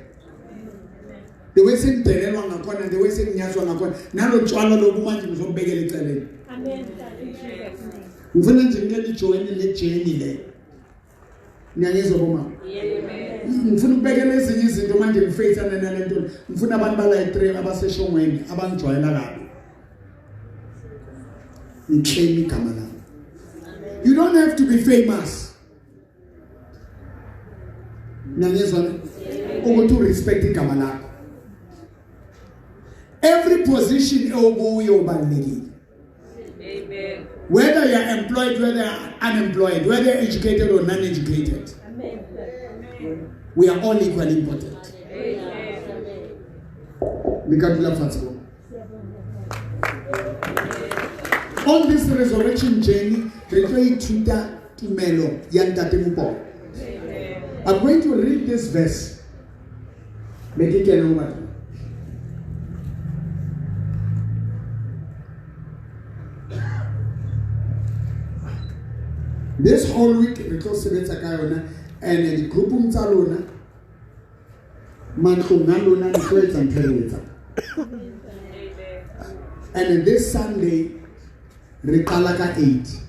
the way sengidelelwa ngakhona the way senginyazwa ngakhona nalo tshwala lobu manje ngizobekela eceleni amen ngifuna nje ngike nijoyine le journey le niyangizwa bomama ngifuna ukubekela ezinye izinto manje ngifeyithana nale nto ngifuna abantu bala e-3 abaseshongweni abangijwayela kabi ngiclaim igama lami you don't have to be famous Niyangizwa ukuthi urespect igama lakho. Every position okuyo ubalulekile. Amen. Whether you are employed, whether you are unemployed, whether you're educated or non-educated. Amen. We are all equally important. Le ka dula fatshe bo. On this resurrection journey, re tlo ithuta tumelo ya Ntate Mopolo. I'm going to read this verse. Be ke kene ho batho. This whole week re tlo sebetsa ka yona and di-groupong tsa lona matlong a lona le tlo etsa ntho e re etsang. And this Sunday re qala ka 8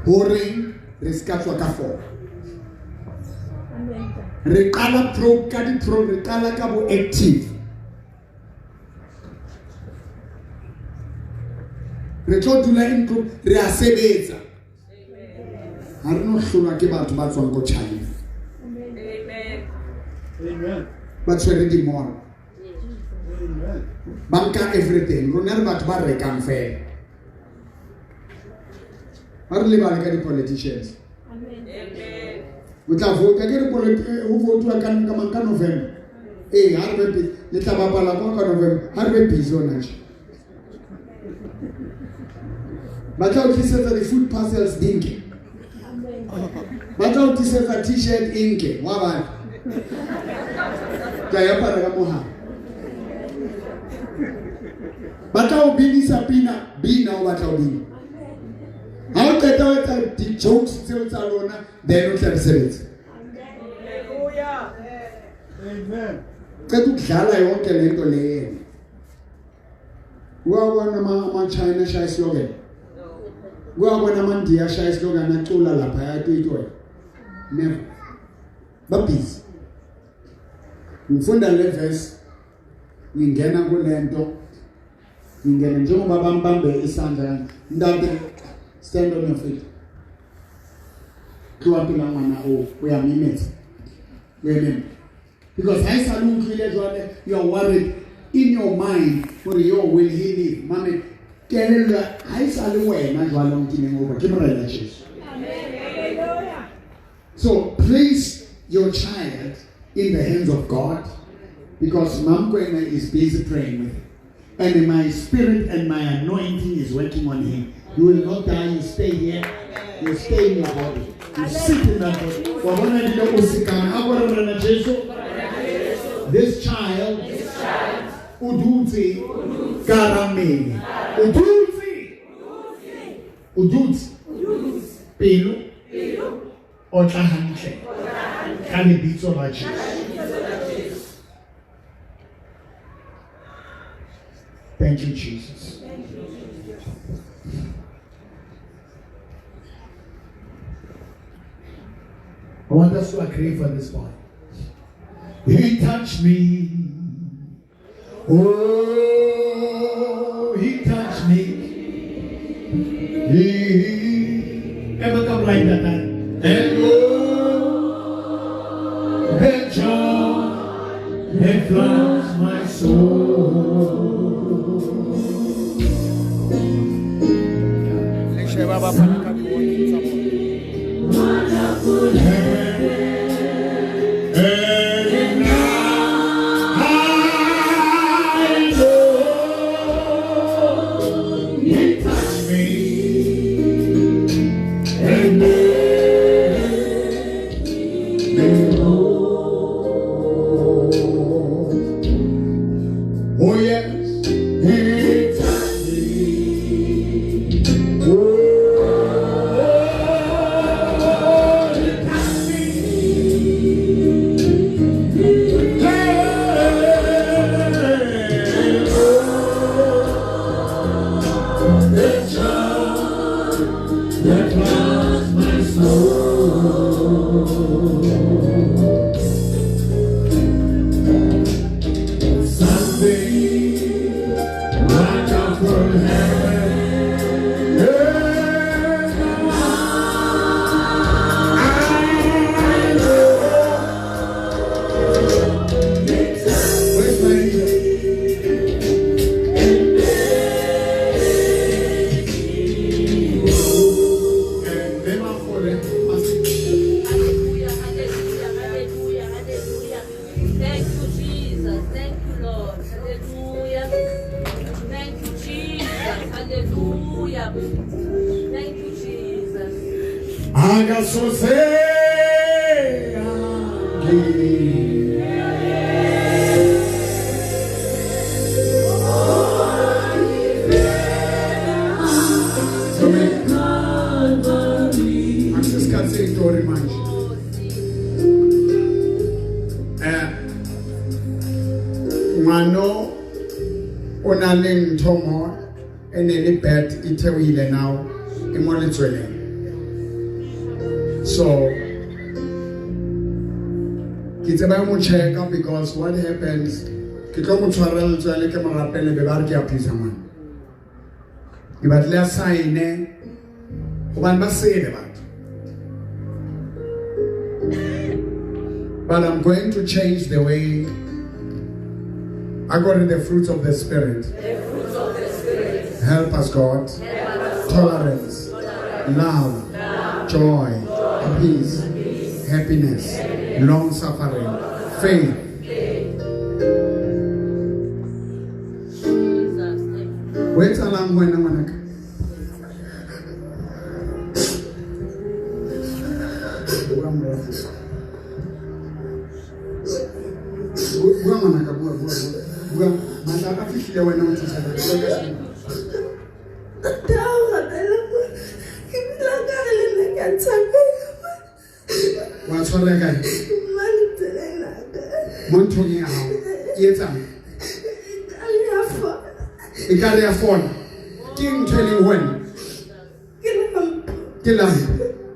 horeng re se ka tswa ka 4 re qala pro ka di pro re qala ka bo active re tlo dula in group re a sebetsa ha re no hlolwa ke batho ba tswang ko China Amen. ba tshwere di-mall ba nka everything rona re batho ba rekang fela ba re lebale ka di-politicians o tla vota ke re ho votuwa ka ka mang ka November ee ha re be le tla bapala kwa ka November ha re be busy hona tje ba tla o tlisetsa di-food parcels di nke ba tla o tlisetsa t-shirt e nke wa bana ka e apara ka mogala ba tla o binisa pina bina o batla o bina ha o qeta ho etsa di-jokes tseo tsa lona then o tla re sebetsa Amen. Qeda ukudlala yonke lento leyo Uyabona ama-China ashaya islogan Uyabona amaNdiya ashaya islogan acula lapha ayatoyitoya never babhizi ngifunda le verse ngingena kulento ngingena njengoba bambambe isandla kanje ntate stand on your feet tloha pela ngwana o o ya mimetsa o emema because ha e sa le utlwile jwale you are worried in your mind gore yo will he live mame kelello ha e sa le wena jwale o nkileng over ke morena Jesu. So place your child in the hands of God because Mamkwena is busy praying with him. And my spirit and my anointing is working on him. You will not die, you stay here. You stay in your body. You sit in that body. Wa bona ebile o sekana. A ko re Morena Jesu. This child o dutse ka hara mmele. O dutse. O dutse. Pelo otla hantle ka lebitso la Jesu. Thank you, Jesus. I want us to agree for this one. He touched me. Oh, he touched me. He ever come like that? And oh, the joy that floods my soul. Le sheba ba fana ka di-warning tsa bona. And now I know he touched me and made me whole. Oh yes, he touched me. Oh, he touched me. Something wonderful happened. I know. Where's my angel? Hallelujah. Thank you, Jesus. Akasose Akusesikhathi seyitori manje. Eh ngwano o na le ntho mo e ne le bed e theohile now e mo letsweleng. So ke tseba mo checka because what happens ke tlo mo tshwara letswele ke mo rapele be ba re ke a phisa ngwana. Ke batle a sign-e hobane ba sele batho. But I'm going to change the way I got in the fruits of the Spirit. The fruits of the Spirit. Help us, God. Help us. Tolerance, love, joy, peace, happiness, long suffering, faith. Jesus. Thank you. Ho etsahalang ho wena ngwanaka? Bua morao. Bua ngwanaka, bua, bua, bua. Bua. Matla a fihlile wena o thusa batho. Bua ka sena. Ntate ha o rapela mo, ke dula ka re le nna ke a tshwareha. Wa tshwareha kae? Mo letsweleng la ka. Mo nthong ya hao. E etsang? Ekare ya fola. Ekare ya fola. Ke ntho e leng ho wena? Ke lamp. Ke lamp.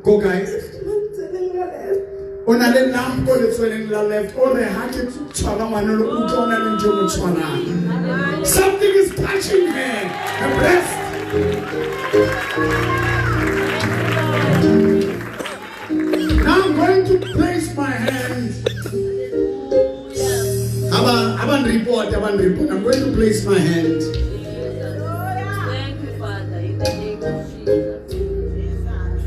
Ko kae? Mo letsweleng la left. O na le lamp ko letsweleng la left. O re ha ke tshwara ngwana lo utlwa o na le ntho e mo tshwarang. Something is touching her. Her breast. Now I'm going to place my hand. Aba report, aba report. I'm going to place my hand. Thank you, Father, in the name of Jesus.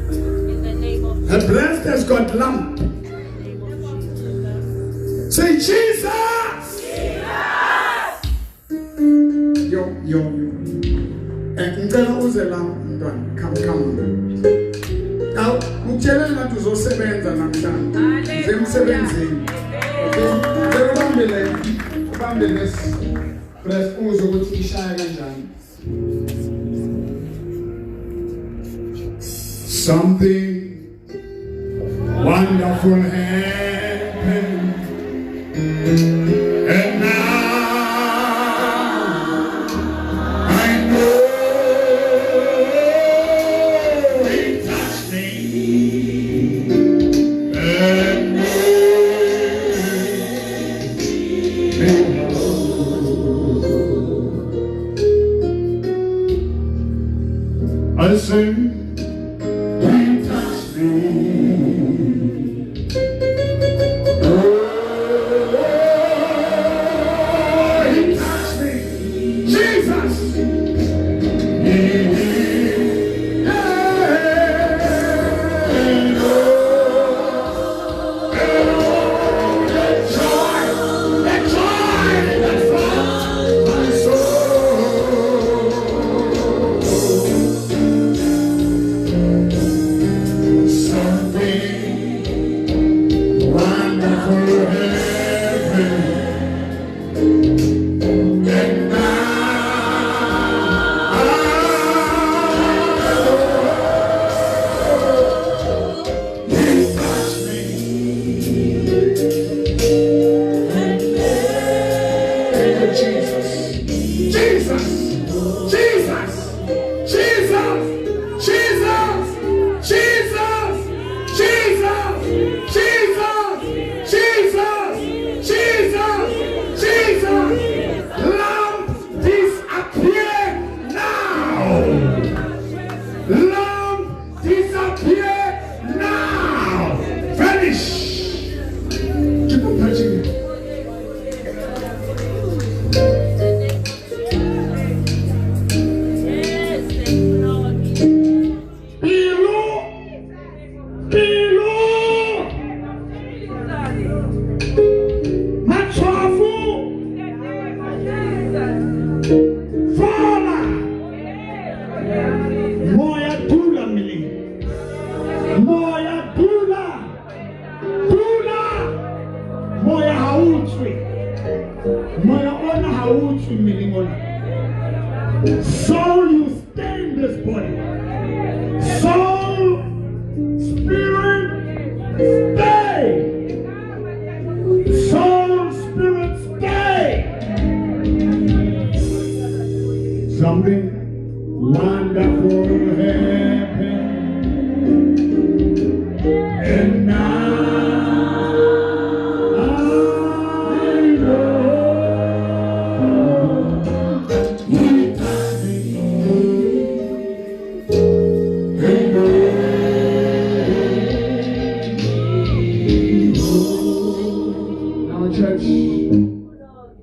In the name of Her breast has got lump. Jesus. Say Jesus. Yo, yo, yo. Ngicela uze la mntwana. Come, come. Awu, ngikutshela ngathi uzosebenza namhlanje. Uze emsebenzini. Okay? Ngicela ubambe le, ubambe this breast uzwe ukuthi ishaya kanjani. Something wonderful happened. And now I know He touched me and made me whole. I say, He touched me. Oh, He touched me. Jesus. He and oh, and oh, the joy, the joy that floods my soul. Something wonderful happened. And now I know He touched me. Thank you, Jesus. Jesus. Jesus. Jesus. Jesus. Jesus. Jesus. Jesus. Jesus. Jesus. Jesus. Lamp disappear now. Lamp disappear now. Vanish. Keep on touching it. Soul, you stay in this body. Soul, spirit, stay. Soul, spirit, stay. Something wonderful happened. And now I know He touched me and made me whole. Now, church,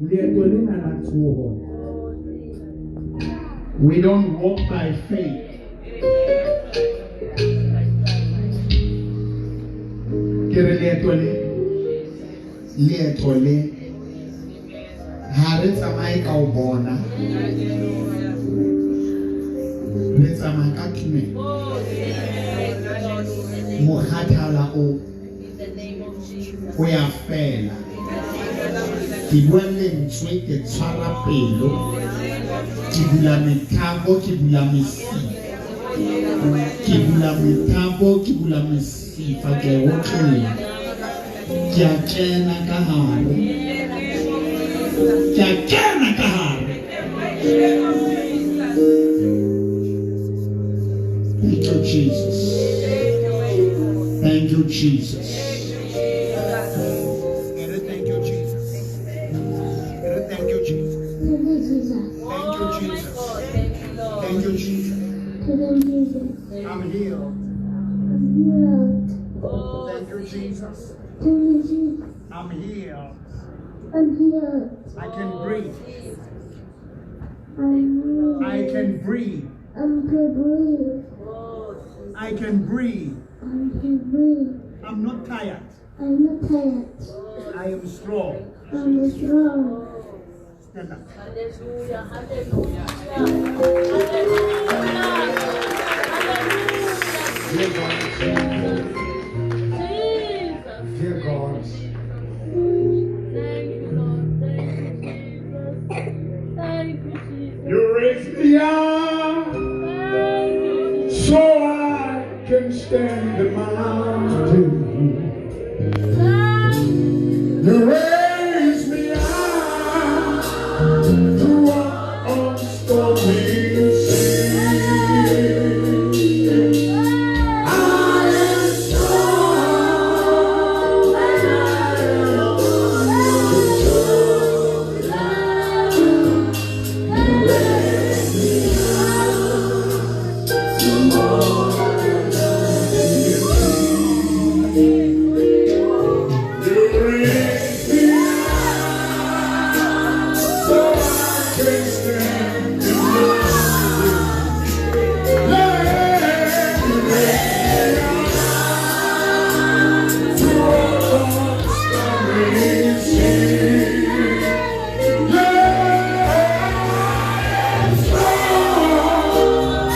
leeto lena la tsoho, we don't walk by faith. Ke re leeto le ha re tsamaye ka o bona, re tsamaya ka tumelo. Mokgathala o o ya fela. Ke bua lentswe, ke tshwara pelo, ke bula methapo, ke bula mesifa, ke bula methapo, ke bula mesifa, ke a otlolla, ke a kena ka hare, ke a kena ka hare. Thank you, Jesus. Thank you, Jesus. Thank you, Jesus. Thank you, Jesus. Thank you, Jesus. Thank you, Jesus. Thank you, Jesus. Thank you, Jesus. I'm healed. I'm healed. Thank you, Jesus. Thank you, Jesus. I'm healed. I'm healed. I can breathe. I'm I can breathe. I'm can breathe. I can breathe. I can breathe. I'm not tired. I'm not tired. I am strong. I'm strong. Stand up. Hallelujah, hallelujah, hallelujah, Dear God, Jesus. dear God, Thank you, Lord. Thank you, Jesus. Thank you, Jesus. you raise me up Thank you, Jesus. so I can stand the mountain. Thank you. You raise me up to walk on stormy seas. I am strong when I am on the You raise me up to more than I can be. You raise me up so I can stand the mountain. Yeah, you raise me up to walk on stormy seas. Yeah, I'm strong when I am.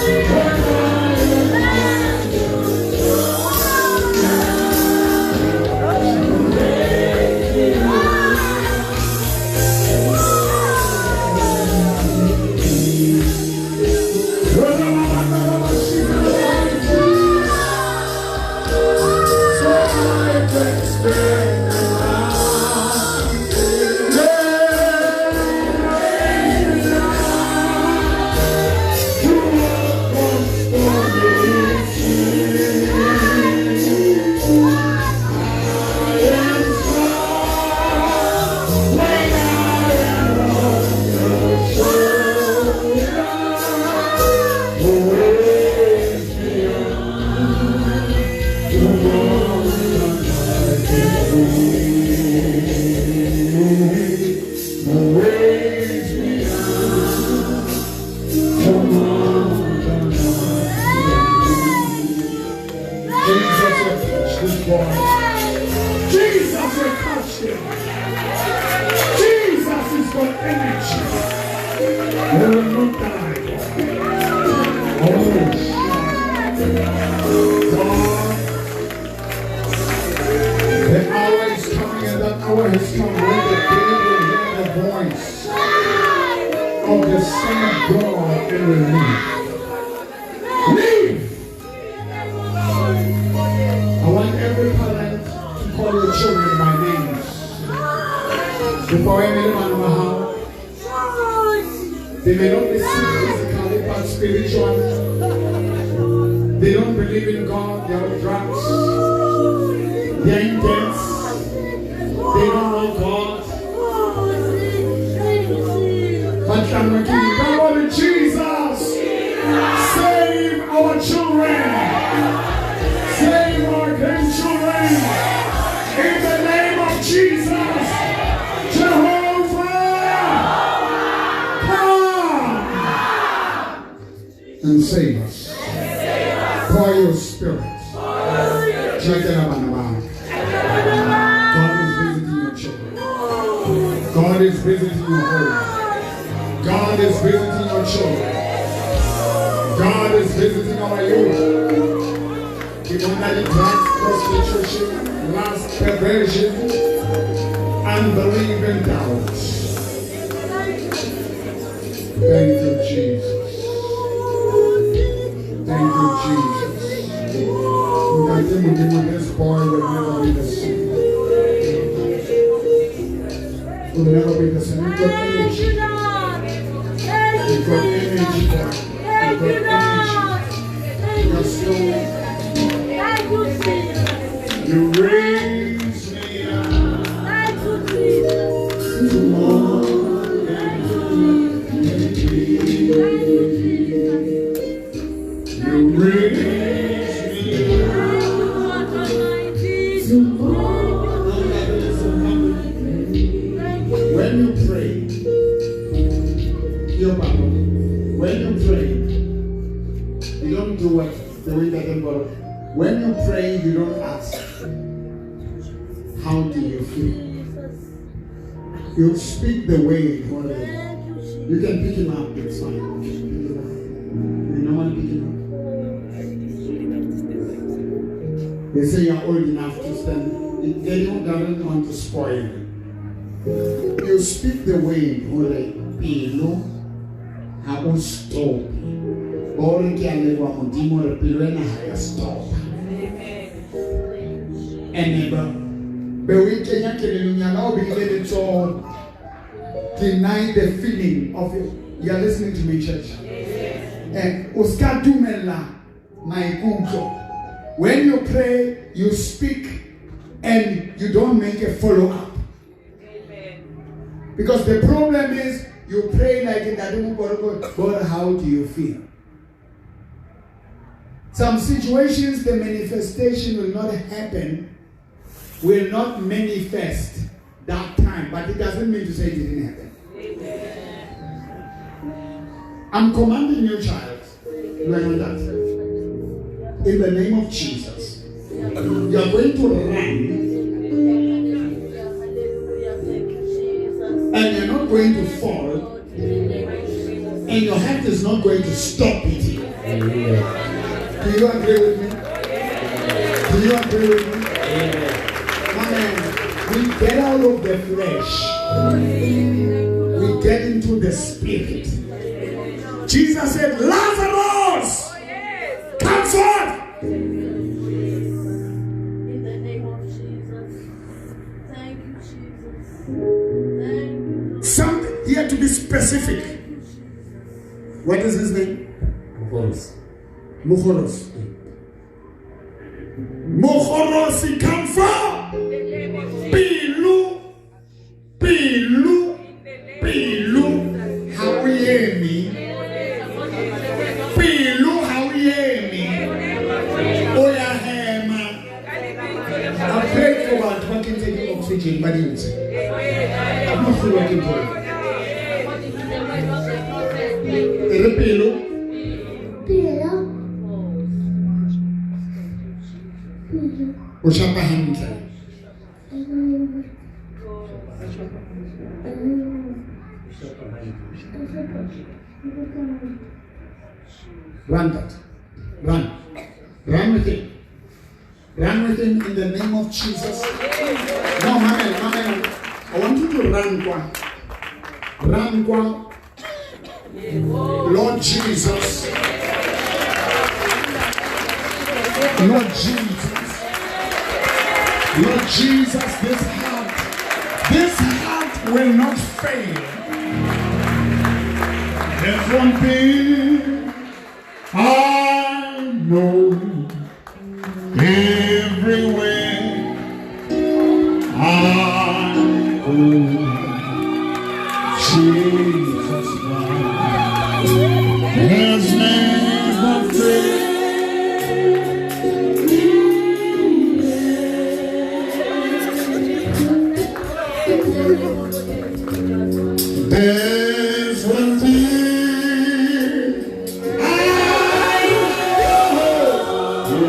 So I can stand the Raise me up to mountain. Jesus will touch this boy. Jesus will touch him. Jesus is got energy. He will not die. Oh, God. The hour is coming, and that hour has come when the dead will hear the voice of the Son of God and will live. Live! I want every parent to call your children by names. Before any man of They may not be sick physically, but spiritually. They don't believe in God. They are on drugs. They are in debts. They don't know God. But Lord Jesus, save our children. Save our grandchildren. In the name of Jesus. Jehovah, come and save us. Pour your spirit. God is visiting your children. God is visiting your home. God is visiting your children. God is visiting our youth. Drugs, prostitution, lust, perversion, unbelief, and doubt. Thank you, Jesus. Thank you, Jesus. This boy will never be the same. Will never be the same. You've got energy. You've got energy, boy. You've got energy. You're still. You raise me up to more than You raise me up to more. When you pray, your Bible, when you pray, you don't do what the way that they go. When you pray, you don't ask, how do you feel? You speak the way. You can pick him up, it's fine. You normally pick him up. They say you're old enough to stand. They don't want to spoil you. You speak the way, hore pelo ha o stop. Bore ke a leboha Modimo re pelo ena ha ya stop. And be o e kenya kelellong ya ka o beile letsoho. Deny the feeling of it. You are listening to me, church. And o ska dumella maikutlo. When you pray, you speak and you don't make a follow-up. Because the problem is, you pray like in that, but how do you feel? Some situations, the manifestation will not happen, will not manifest that time. But it doesn't mean to say it didn't happen. Amen. I'm commanding you, child. Learn that. In the name of Jesus. You are going to run. And you're not going to fall. And your heart is not going to stop beating. Do you agree with me? Do you agree with me? Amen. We get out of the flesh. We get into the spirit. Jesus said, Lazarus, come forth. In the name of Jesus. Thank you, Jesus. Thank you. Something here to be specific. What is his name? Mokgorosi. Mokgorosi. Mokgorosi, come forth. Pilu, pilu, pilu. How you hear me? Pilu, how you hear me? Oya hema. I prayed for about 20 taking oxygen, but it's. I'm not still working for it. Pilu. O shapa hantle. Run that. Run. Run with him. Run with him in the name of Jesus. No, Mama, I want you to run kwa. Run kwa. Lord Jesus. Lord Jesus. Lord Jesus, this heart, this heart will not fail. There's one thing I know everywhere I go. Jesus has never failed. There's one thing I know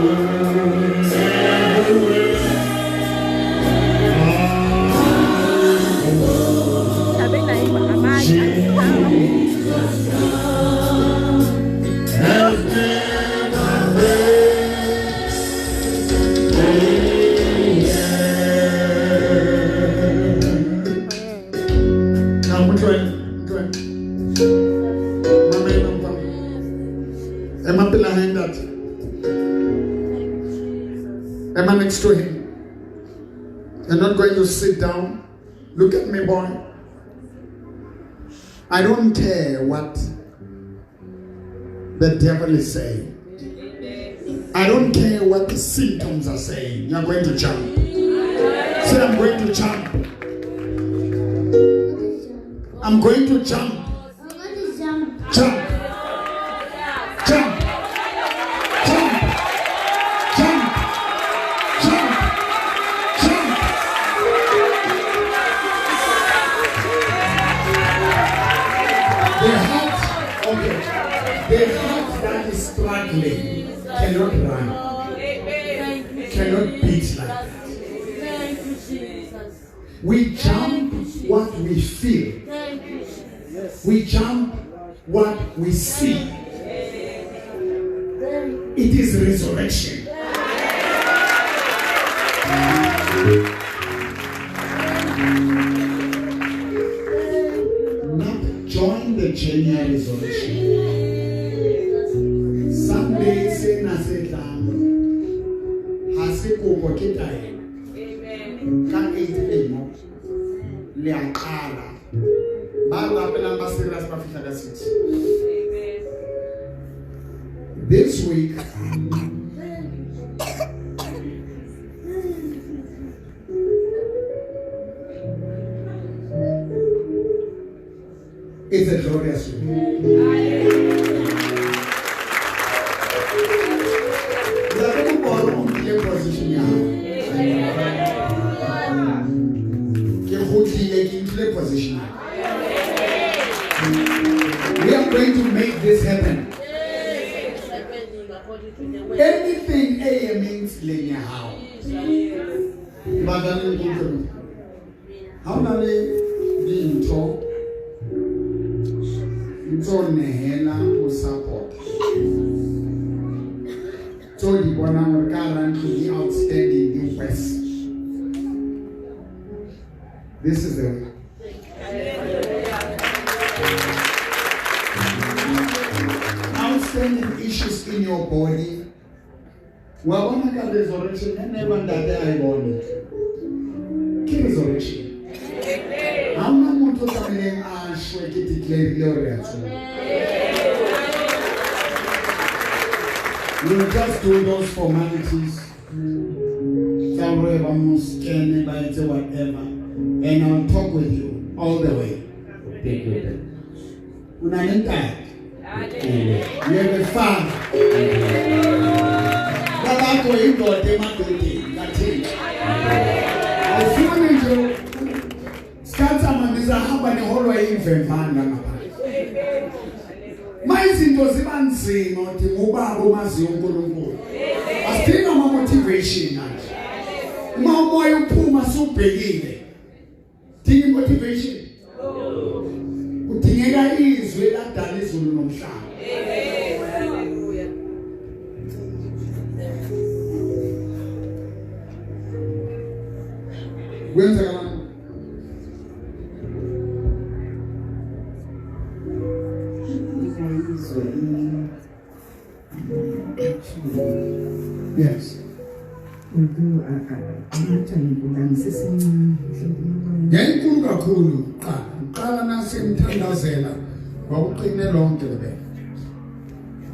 everywhere I go. Jesus has never failed. Now, motlohele, motlohele. Mamela, mfana. Ema pela hae, ntate. Ema next to him. You're not going to sit down. Look at me, boy. I don't care what the devil is saying. I don't care what the symptoms are saying. You're going to jump. Say, I'm going to jump. I'm going to jump. I'm going to jump. Jump. Jump. Jump. Jump. Jump. Jump. The heart, okay. The heart that is struggling cannot run, cannot beat like that. Thank you, Jesus. We jump what we feel. Thank you, Jesus. We jump what we see. It is resurrection. Not join the journey of resurrection. Sunday sena se tlang ha se kopo ke taelo. Ka 8 a.m. le a qala. Ba rapelang ba serious ba fihla ka 6. This week is a glorious week. Ntate Moboro o nkile position ya hao. Ke kgutlile, ke nkile position ya ka. We are going to make this happen. It's happening according to the word. Anything e emeng tseleng ya hao. Ke batla le nkutlwe mo. Ha o na le dintho ntse o nehela o support tseo di bonang hore ka hara ntlo di outstanding di worse. This is the way. Outstanding issues in your body. Wa bona ka resurrection e ne ba ntate a e bone. Ke resurrection. Ha hona motho o tlamehileng a shwe ke declare-ile hore re a tsoha. We'll just do those formalities. Tsa hore ba mo scan-e, ba etse whatever. And I'll talk with you all the way. Thank you, Ntate. O na le ntate. Amen. You have a father. Babakho indoda emadodeni kaThixo. Awufuni nje sikhathi samanje sahamba neholwa imvemvana ngaphandle. Ma izinto ziba nzima udinga ubaba omaziyo uNkulunkulu. Asidingi ama motivation manje. Uma umoya uphuma subhekile. Dinga motivation. Kudingeka izwi ladala izulu nomhlaba. Hallelujah. Kwenzakalani? Ngiyayizwa Yes. Although angathi angikulanga sesencane mhlawumbe Yayinkulu kakhulu kuqala. Uqala nasemthandazela kwakuqine lonke lebele.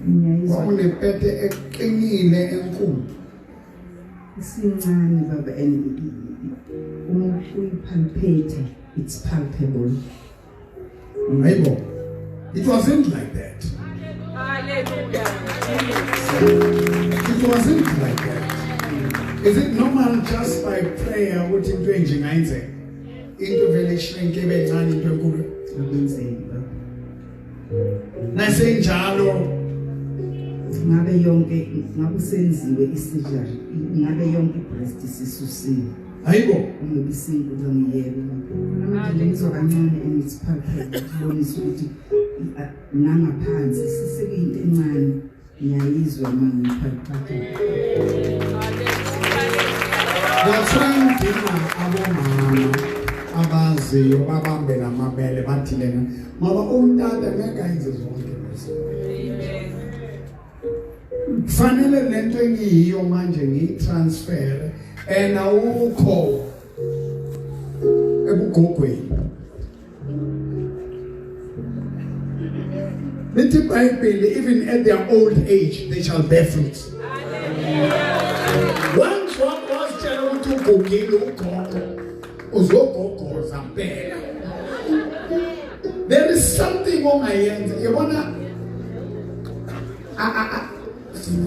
Ngiyayizwa. Kwakunepete eqinile enkulu. Isincane baba, and uma uyipalpate, it's palpable. Hayibo. It wasn't like that. Hallelujah. It wasn't like that. Is it normal just by prayer ukuthi into enje ingayenzeka? Into vele shrink ibe ncane into enkulu. Akwenzeki baba. Nasenjalo Ngabe yonke, ngabe usenziwe i-surgery, ngabe yonke i-breast isisusiwe. Hayibo. Ungabe isinkulu ngiyeke. Manje ngizwa kancane and it's palpable, kubonisa ukuthi nangaphansi sisekuyinto encane, ngiyayizwa uma ngiyipalpate. That's why ngidinga abomama abaziyo babambe lamabele bathi lena, ngoba umtata ngeke ayenze zonke lezi. Fanele lento engiyiyo manje ngiyitransfer, and awukho ebugogweni. Lithi iBhayibheli, even at their old age they shall bear fruits. Once wasitshela ukuthi ugugile ugogo, uzogogoza mpela. There is something ongayenza, yabona,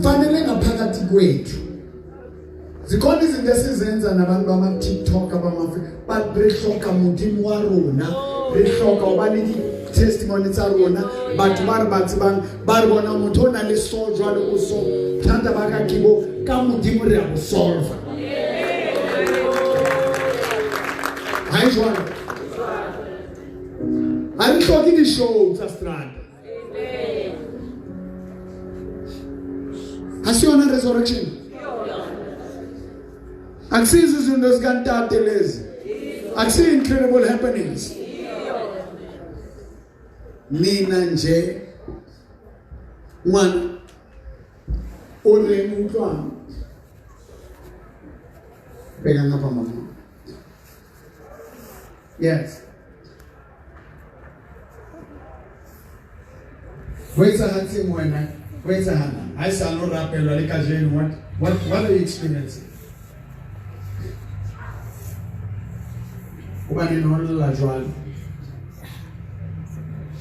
fanele ngaphakathi kwethu zikhona izinto esizenza nabantu bama TikTok, abama, but re hloka Modimo wa rona, re hloka ho ba le di-testimony tsa rona, batho ba re ba tsebang, ba re bona motho o na le so jwalo o so thata ba ka ke bo ka Modimo re a bo solve. Ha e jwalo, ha re hloke di-show tsa strata. Ha se yona resurrection. Akusizo izinto zikaNtate lezi. Akusiyo incredible happenings. Mina nje ngwana o reng utlwang? Bheka ngapha mama. Yes. Ho etsahatseng wena? Ho etsahalang? Ha e sa no rapelwa le kajeno, what are you experiencing? Hobane no lla jwalo.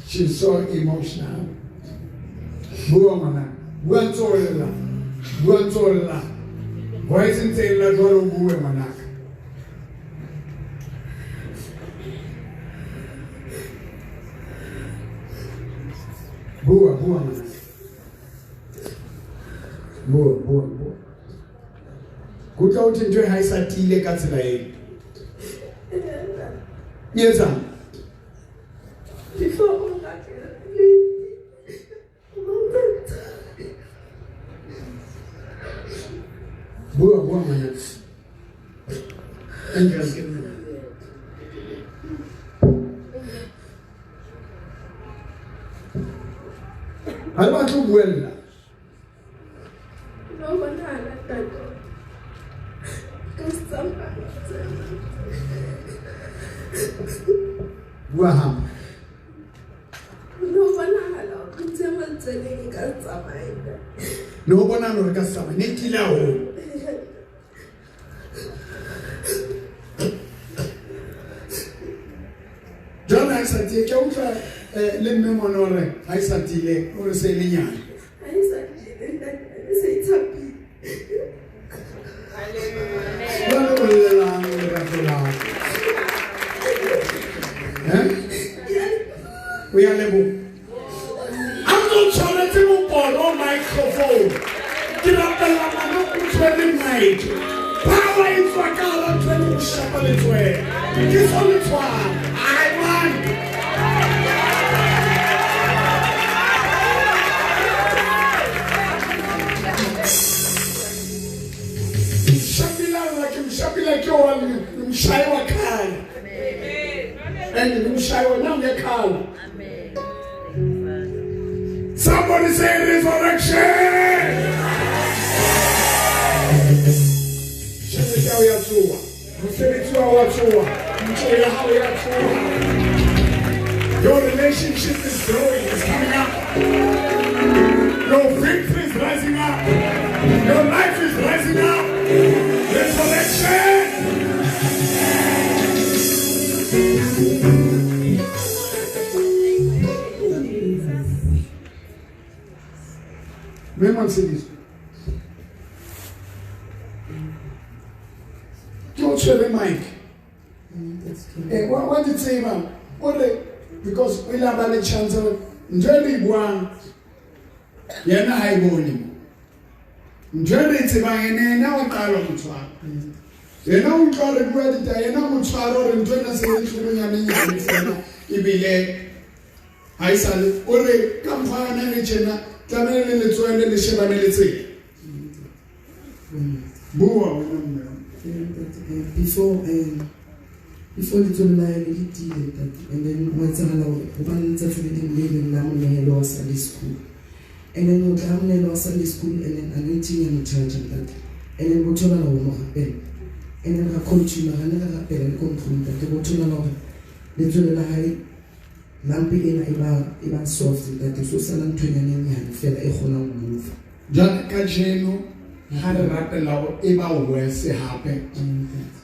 She's so emotional. Bua ngwana. Bua ntse o lla. Bua ntse o lla. Voice ntse e lla jwalo, o bue ngwanaka. Bua, bua ngwanaka. Bua, bua, bua. Ke utlwa ho thwe ntho e ha e sa tiile ka tsela eo. E etsang? Before o ngakela, Bua, bua ngwanaka. Angel, ke nna. Ha le batle ho buella. No bonahala ntate. Ka se tsamaya. Bua hampe. No bonahala hore ntse matsweleng e ka se tsamaye. Ne ho bonahala hore ka se tsamaye, ne kile haholo. Jwale ha e sa tiile, ke a utlwa, le mme mona o re ha e sa tiile, o re se e le nyane. Ha e sa tiile, ntate, e se e thapile. Jwale o llelang lerato la ka? Eh? O ya leboha. Ha ntso tshwaretse moporo microphone. Ke rapella ngwana o tshwere mic. Power e tswa ka hara ntho e le ho shapa letswele. Ke so le tshwara. Ai, man. Shapila la ke mshapila ke wa mshayi wa khale. And mshayi wa nang ya khale. Amen. Somebody say resurrection. Tjhelete ya hao ya tsoha. Mosebetsi wa hao wa tsoha. Ntlo ya hao ya tsoha. Your relationship is growing, it's coming up. Your victory is rising up. Your life is rising up. Resurrection. Mme Montsediso. Ke o tshwere mic. Eh, wa di tseba o re because o ile a ba le chance hore ntho e re e buang yena ha e bone mo. Ntho e re e tsebang ene yena o qala ho tshwara. Yena o utlwa re bua ditaba, yena o tshwara hore ntho ena se le hlolonyanenyane fela ebile ha e sale o re ka mokgwa yona le tjena tlamehile le letsoele le shebane le tsela. Bua wena mme. Before before letswele la hae le le tiile ntate, and then ho etsahala hore ho ba le letsatsi le leng le leng la monehelo wa Sunday school, and then ho tla monehelo wa Sunday school, and then anointing ya mo charge ntate, and then bo tholala ho mo rapela, and then ra continue ra ne ra rapela le ko ntlong ntate, bo tholala hore letswele la hae lampi ena e ba soft ntate, so sala nthonyana e nyane fela e kgonang ho move. Jwale kajeno ha re rapela hore e ba worse hape,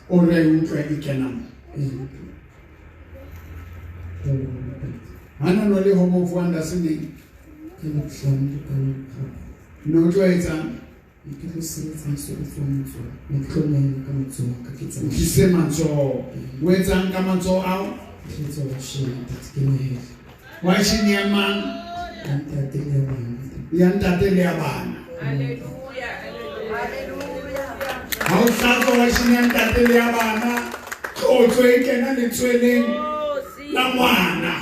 o re utlwe e kena mo. Hana no le homo fuanda seneng. Ke motlhano ka mokgwa. No tlo etsang? Ke tlo sebetsa mosebetsi wa matsoho. Ne ke tlo nehela ka matsoho ka ke tsamaya. Tlise matsoho. O etsang ka matsoho ao? Ke tlo etsa washene ntate, ke nehele. Washene ya mang? Ya ntate le ya bana. Ya ntate le ya bana. Hallelujah. Hallelujah. Ha o hlatswa washene ya ntate le ya bana, tlotso e kena letsweleng la ngwana.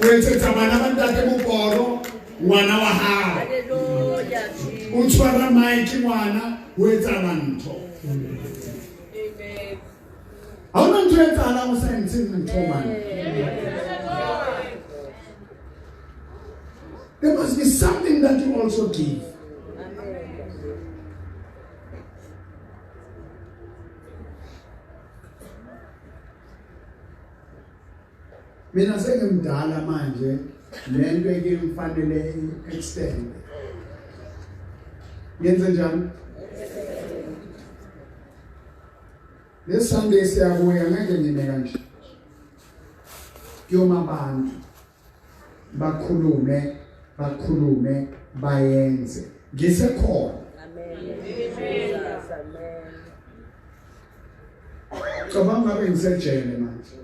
O etsetsa bana ba ntate moporo, ngwana wa hao. Hallelujah. O tshwara mic ngwana, ho etsahala ntho. Amen. Ha hona ntho e etsahalang o sa ntshe ntho man. There must be something that you also give. Mina sengimdala manje, lento ekimfanele extend. Ngenze njani? This Sunday siyabuya ngeke ngime kanje. Kuyoma abantu bakhulume, bakhulume, bayenze. Ngisekhona. Amen. Jesus. Amen. Cabanga ngabe ngisejele manje.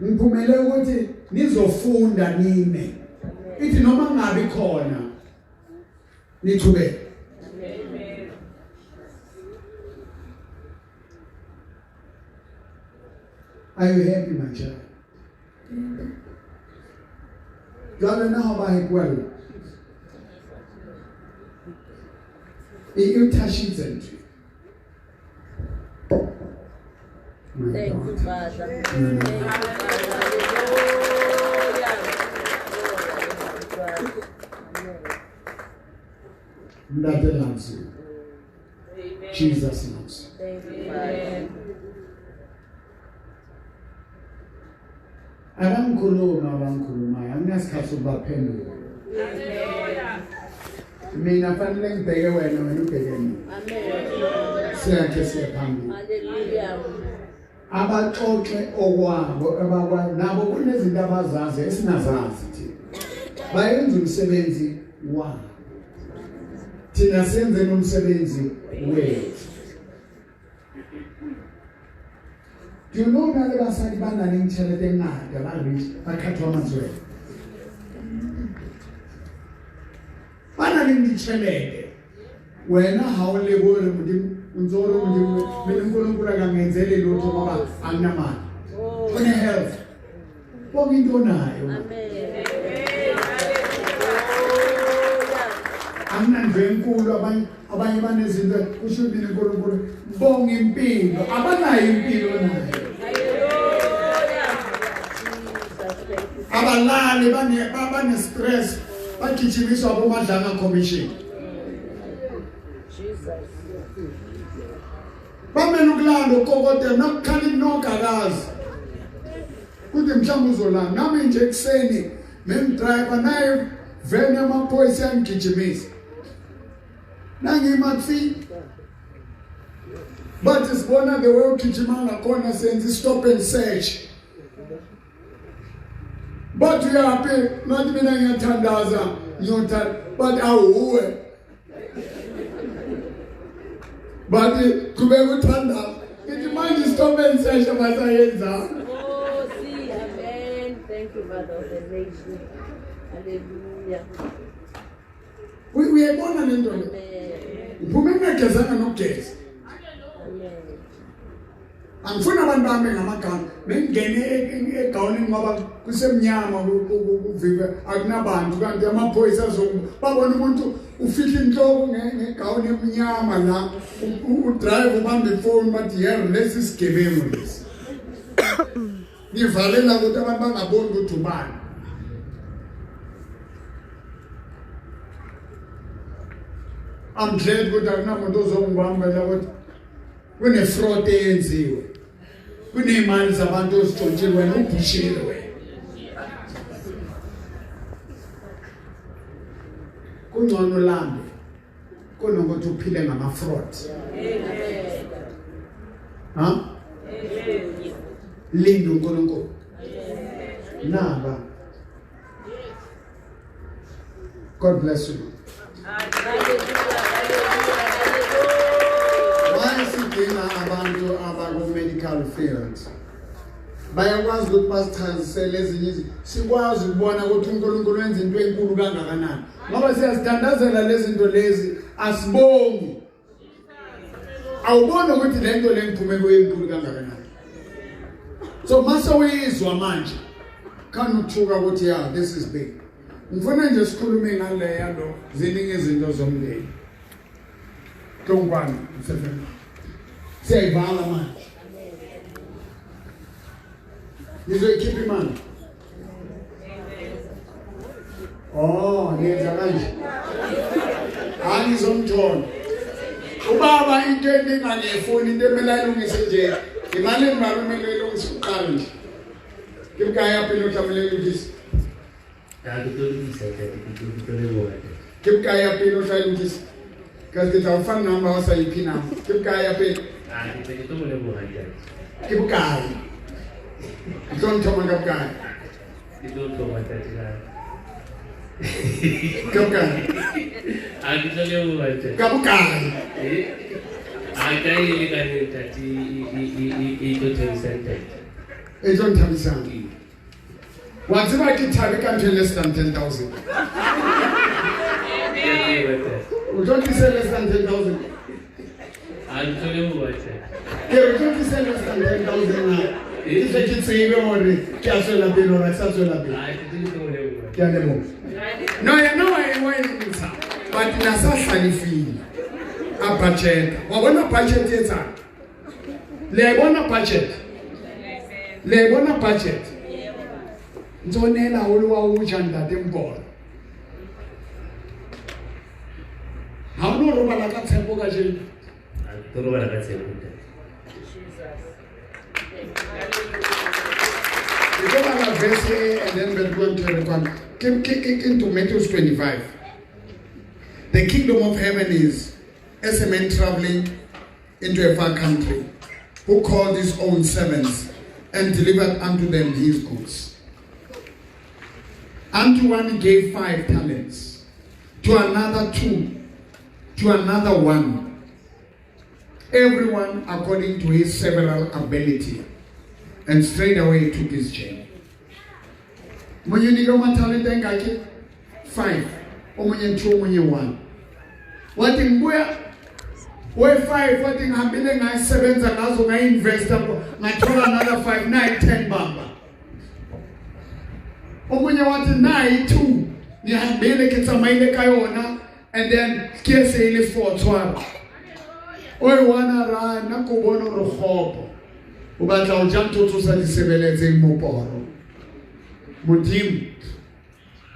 Ngiphumele ukuthi nizofunda nime. Ithi noma ngabe khona nichubeke. Amen. Are you happy, my child? Jwale na ho ba happy wena? E o thashitse ntho. My Thank you, God. Father. Thank you, Father. Hallelujah. Amen. Ntate loves you. Amen. Jesus loves you. Thank you, Father. Abangikhuluma abangikhulumayo anginasikhathi sokubaphendula. Mina fanele ngibheke wena, wena ubheke mina. Amen. Siyakhe siye phambili. Hallelujah. Abaxoxe okwabo abakwa nabo kunezinto abazazi esingazazi thina. Bayenza umsebenzi wabo. Thina senze umsebenzi wethu. Do you know na le basadi ba nang le tjhelete e ngata ba rich ba khathwa matswele? Ba nang le ditjhelete. Wena ha o lebohe re Modimo, o ntso o re Modimo, mina uNkulunkulu akangenzeli lutho ngoba anginamali. Une health. Bonke into onayo. Amen. Anginandlu enkulu, abanye banezinto kusho mina uNkulunkulu bonga impilo, abanayo impilo nayo. Hallelujah. Jesus, thank you. Abalali abane-stress bagijimiswa bomadlanga commission. Bamele ukulanda ukokotela nakukhala inokakazi kuthi mhlawumbe uzolanda. Nami nje ekuseni mengidrayiva naye veni yamaphoyisa yangigijimisa, nangimatsi bathi sibona the way ugijima ngakhona, senza i-stop and search. Bathi uyaphi? Ngathi mina ngiyathandaza, ngiyotha. Bathi awuwe, bathi qhubeka uthandaza. Ngithi manje i-stop and search abasayenzanga. Oh, see, amen. Thank you, Father of the nation. Hallelujah. Uyayibona le nto le? Amen. Ngiphume ngingagezanga nokugeza. Amen. Angifuni abantu bami ngamagama. Bengingene egawunini ngoba kusemnyama, kuvive, akunabantu, kanti amaphoyisa babona umuntu ufihla inhloko ngegawuni emnyama la, udrive, ubamba ifoni, bathi yer, lesi sigebengu lesi. Ngivalela ukuthi abantu bangaboni ukuthi ubani. I'm glad ukuthi akunamuntu ozongibambela ukuthi kune-fraud eyenziwe, kuney'mali zabantu ozitshontshile wena, ubhushile wena. Kungcono ulambe kunokuthi uphile ngama-fraud. Ha, linda uNkulunkulu naba. God bless you. Why sidinga abantu abaku-medical field? Bayakwazi ukuthi basichazisele ezinye izinto, sikwazi ukubona ukuthi uNkulunkulu wenza into enkulu kangakanani, ngoba siyazithandazela lezi zinto lezi, asibongi. Awuboni ukuthi le nto le ngiphume kuyo enkulu kangakanani? So mase uyizwa manje, khani uthuka ukuthi ya, this is big. Ngifuna nje sikhulume ngale yalo, ziningi izinto zomndeni. Hlongwane msefeni, siyayivala manje, ngizoyikhipha imali. Oh, niyenza kanje, hayi, ngizomthola ubaba. Into endingangiyifuni, into emele ayilungise nje, imali engibala kumele ilungise kuqala nje. Ke bokae ya pele o tlamehile ilungise? A ke tlo lokisa ntate, ke tlo leboha ntate. Ke bokae ya pele o tla e lokisa? Ka ke tla o fa number, o sa iphe number. Ke bokae ya pele? A ke tlo mo leboha ntate. Ke bokae ke tlo nthoma ka bokae? Ke tlo thoma ntate ka Ke bokae? A ke tlo leboha ntate. Ka bokae? Eh, a ka e lekaneng ntate, e tlo thabisa ntate. E tlo nthabisang? Wa tseba ke thabe ka ntho e less than 10,000. Ke a tseba ntate. O tlo tlise less than 10,000? A ke tlo leboha ntate. Ke re tlo tlise less than 10,000 na, ke tle ke tsebe gore ke a tswela pele gore a ke sa tswela pele. A ke tlo leboha. Ke a leboga. No, yena wa e ntsha, but na sa hlalefile a budget. Wa bona budget e etsang? Le a e bona budget? Le a e bona budget? Ntse o neela haholo, wa o ja ntate mpolo. Ha o no robala ka tshepo kajeno? A ke tlo robala ka tshepo ntate. Ke tlo bala verse e, and then re bua ntho e re kwano. Ke into Matthew 25. The kingdom of heaven is as a man traveling into a far country, who called his own servants and delivered unto them his goods. Unto one he gave 5 talents, to another 2, to another 1, everyone according to his several ability, and straightway took his journey. Omunye unika amathalente engakhi? 5, omunye 2, omunye 1. Wathi ngibuya we-5, wathi ngihambile, ngayisebenza ngazo, ngayi-investa, ngathola another 5, nayi 10, bamba. Omunye wathi nayi 2, ngihambile, ke tsamaile ka yona, and then ke se e le 4, tshwara. Oyi-one a ra nna ko bone gore kgopo o batla ho ja ntho tse o sa di sebeletseng. Moporo Modimo.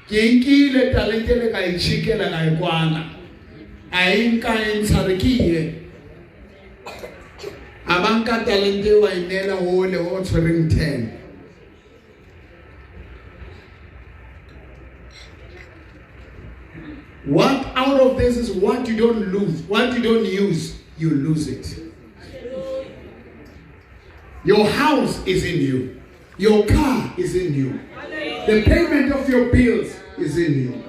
Ke nkile talente le ka e tšhikela ka e kwala. A e nka e ntsha re ke ye. A ba nka talente wa e neela ole o tshwereng 10. What out of this is what you don't lose, what you don't use, you lose it. Your house is in you. Your car is in you. The payment of your bills is in you.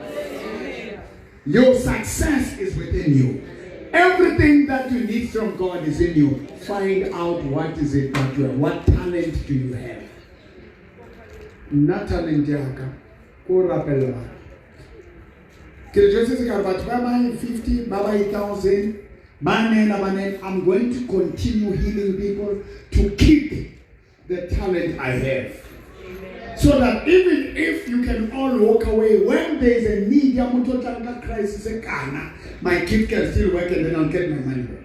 Your success is within you. Everything that you need from God is in you. Find out what is it that you have. What talent do you have? Nna talent ya ka ko rapella batho. Ke le jwetsitse ka re batho ba bang 50 ba ba 8000 ba neela ba neela. I'm going to continue healing people to keep the talent I have. So that even if you can all walk away, when there is a need, ya motho o tlang ka crisis e kana, my gift can still work and then I'll get my money back.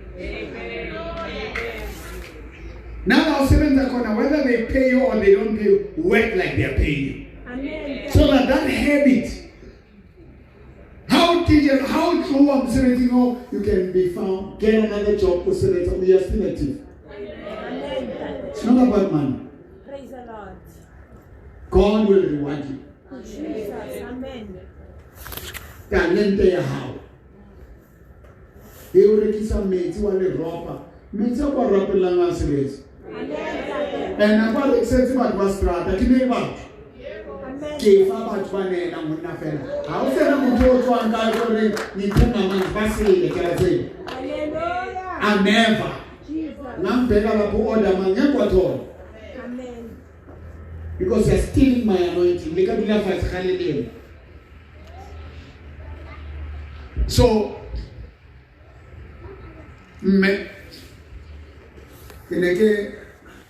Now I'll sebenza khona, whether they pay you or they don't pay you, work like they're paying you. Amen. So that habit, how teacher, how tloha mosebetsing oo, you can be found, get another job, o sebetsa, we are still active. Amen. It's not about money. Praise the Lord. God will reward you. Jesus. Amen. Talente ya hao. E o rekisa metsi wa leropa. Metsi a kwa rapelang a sebetsa. Amen. And a kwa rekisetse batho ba strata, ke ne batho. Amen. Ke fa batho ba neelang ho nna fela. Ha o sena motho o tswang kae gore ngithenga amanzi ba sele ke a tseba. Hallelujah. I never. Jesus. Ngambheka lapho order man ngeke wathola. Amen. Because you're stealing my anointing. Le ka dula fatshe ga le leo. So mme ke ne ke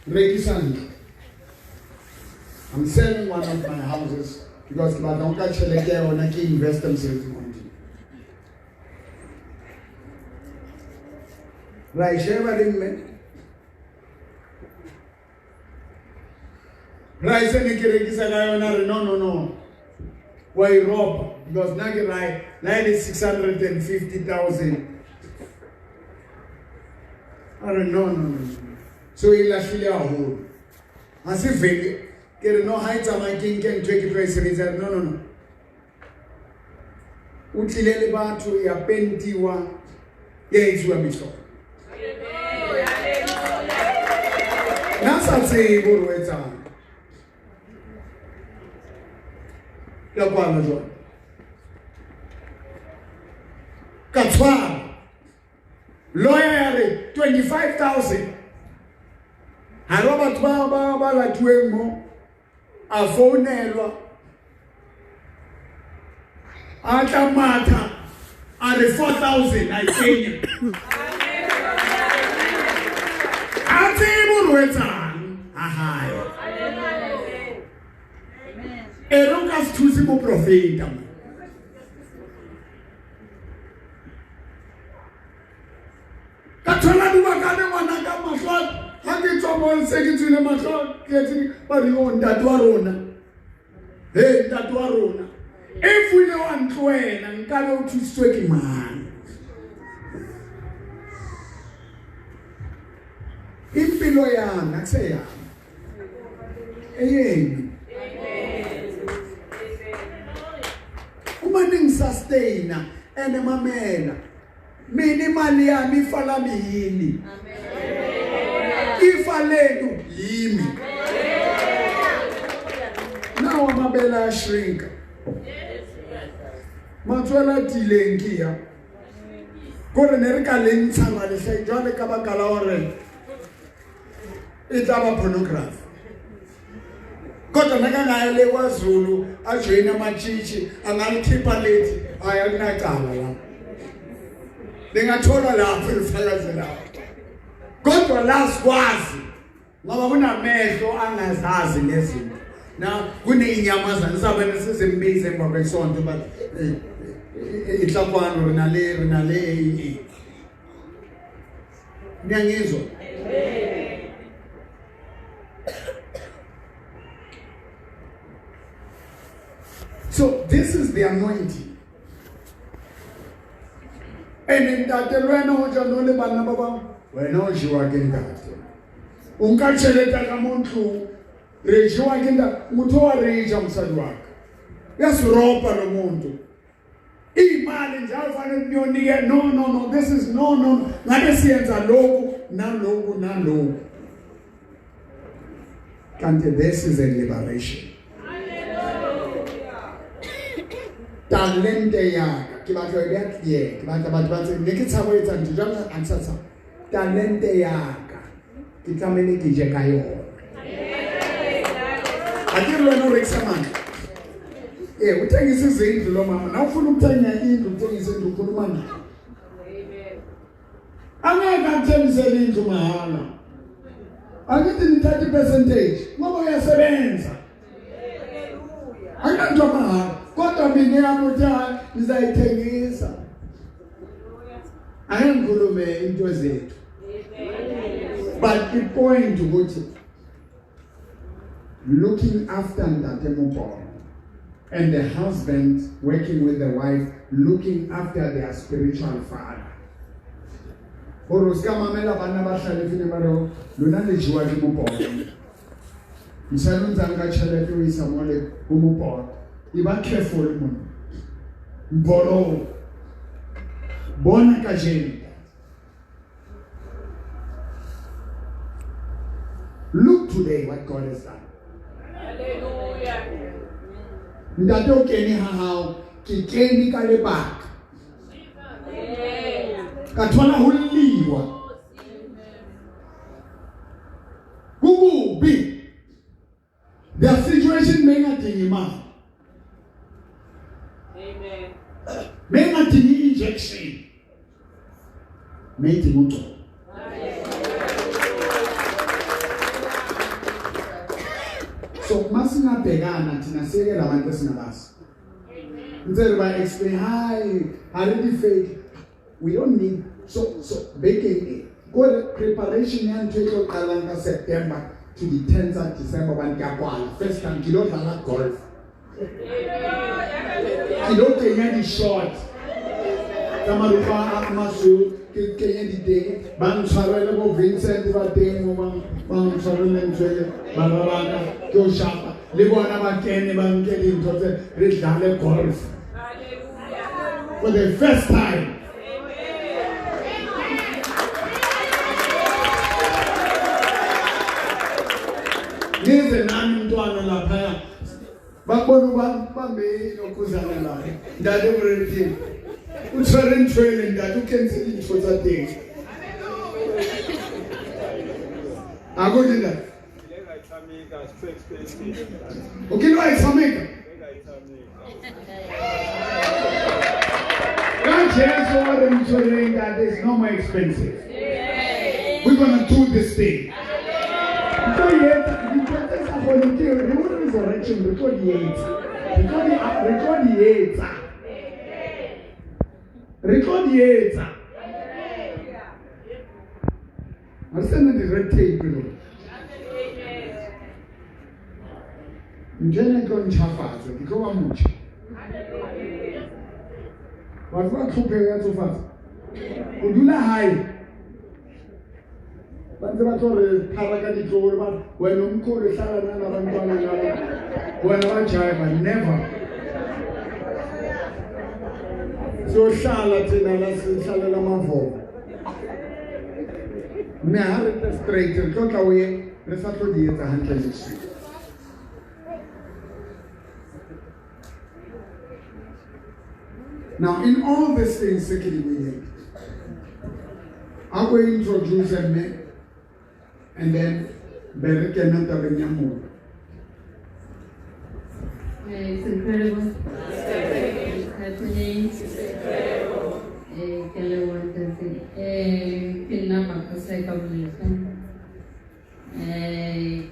rekisa ntlo. I'm selling one of my houses because ke batla ho nka tjhelete ya yona ke invest mosebetsing wa Modimo. Ra e sheba le mme. Price ne ke rekisa ka yona re no no no. Wa e ropa because nna ke rae la e le 650,000. A re no no no. So e lahlile haholo. Ha se value. Ke re no ha e tsamaya ke nke ntho e ke tlo e sebetsa. No no no. O tlile le batho ya pentiwa ya etsuwa mehlolo. Nna sa tsebe hore o etsang. Ya kwana jwale. Ka tshwara. Lawyer ya re 25,000. Hara batho ba latuweng mo a founelwa. A tla matha a re 4,000 a e kenya. A tsebe hore o etsang ha hae. E re o ka se thuse moprofeta mo. Ka thola dibaka le ngwana ka mahlo, ha ke tswa mo se ke tswile mahlo, ke etse ba re o ntate wa rona. Hey, ntate wa rona. If o ile wa ntlohela, nkabe o thusitswe ke mang? Impilo yami akuseyami. Eyenu. Uma ningisustain-a ene mamela. Mina imali yami ifa lami yini? Ifa lenu yimi. Nawo amabele ayashrinka. Matswele a tiileng ke ya. Kore ne re ka le ntsha ra le hlahi jwale ka baka la hore e tla ba pornography. Kodwa nakangaya le kwaZulu ajoyine amatshitshi angalikhipha lethi hayi akunacala la. Lingatholwa lapho lifakaze lapho. Kodwa la sikwazi ngoba kunamehlo angazazi lezinto. Na kuney'nyamazane sizabe sizimbiza emva kwesonto but ihlakwano rena le rena le. Niyangizwa? So this is the anointing. And ntate le wena ho ja no le banna ba bang, wena o jewa ke ntate. O nka tjhelete ka mo ntlong, re jewa ke ntate, motho wa re ja mosadi wa ka. Uyasiropa lo muntu. Imali njalo fanele niyonike no no no this is no no ngabe siyenza lokhu naloku naloku. Kanti this is a liberation. Talente ya ka ke batla e beha clear, ke batla batho ba tsebe ne ke tshabo etsa ntho jwale ha ke sa tshaba. Talente ya ka ke tlamehile ke je ka yona. Ha ke re wena o rekisa matlo. Eh, uthengisa izindlu lo mama. Na ufuna ukuthenga indlu, uthengisa indlu ukhuluma naye. Angeke akuthengisele indlu mahala. Angithi nithatha i-percentage ngoba uyasebenza. Akunanto mahala. Kodwa mina yami uthi hayi ngizayithengisa. Ake ngikhulume into zethu. But the point ukuthi looking after Ntate Moporo and the husband working with the wife looking after their spiritual father. Gore o se ka mamela banna ba hlalefile ba re lona le jewa ke moporo. Mosadi o ntse a nka tjhelete o isa mole ho moporo. E ba careful monna. Mporo. Bona kajeno. Look today what God has done. Hallelujah. Ntate o kene ha hao, ke kene ka lebaka. Ka thola ho lliwa. Kukubi. Their situation may not be imali. Amen. May not be injection. May it not. So masingabhekana thina siyeke labantu esingabazi. Ntse re ba explain hi, ha re di fake. We don't need so bekeng e ko preparation ya ntho e tlo qalang ka September to the 10th of December ba ke a kwala. First time ke lo dlala golf. Ke lo kenya di-short tsa marukgwe a masweu, ke kenye diteng, ba ntshwarele bo Vincent ba teng mo ba ntshwarele ntho e, bara ba ka, ke o shapa. Le bona ba kene ba nke dintho tse, re dlale golf. For the first time. Nize nami mntwana laphaya. Bakubona ubambe lokhuzana la. Ntate Moretti. O tshwere ntho ele ntate, o kentse dintho tsa teng. A go di ntate? O kile wa e tshameka? Ka Jesu wa re mtshwereng ntate, it's no more expensive. We're going to do this thing. Tlo etsa dintho tse sa kgoneng ke re o resurrection, re tlo di etsa. Re tlo di, re tlo di etsa. Re tlo di etsa. Ha re sena di-red tape rona. Ntho ena e tlo ntjhafatsa, ke tlo ba motjha. Wa tseba tlhopheho ya tsofatsa? O dula hae. Ba ntse ba tlo re phara ka ditloholo ba re, wena o mkhulu hlala nana bantwana laba. Wena ba jive, never. Siyohlala thina la sihlalela amavovo. Mme ha re tle straight, re tlo tla o ye, re sa tlo di etsa hantle next week. Now, in all these things, tse ke di buileng, a ko introduce mme, and then be re kena tabeng ya mollo. It's incredible. It's happening. Ke leboha ntate. Ke nna Makgosa ka Molefe.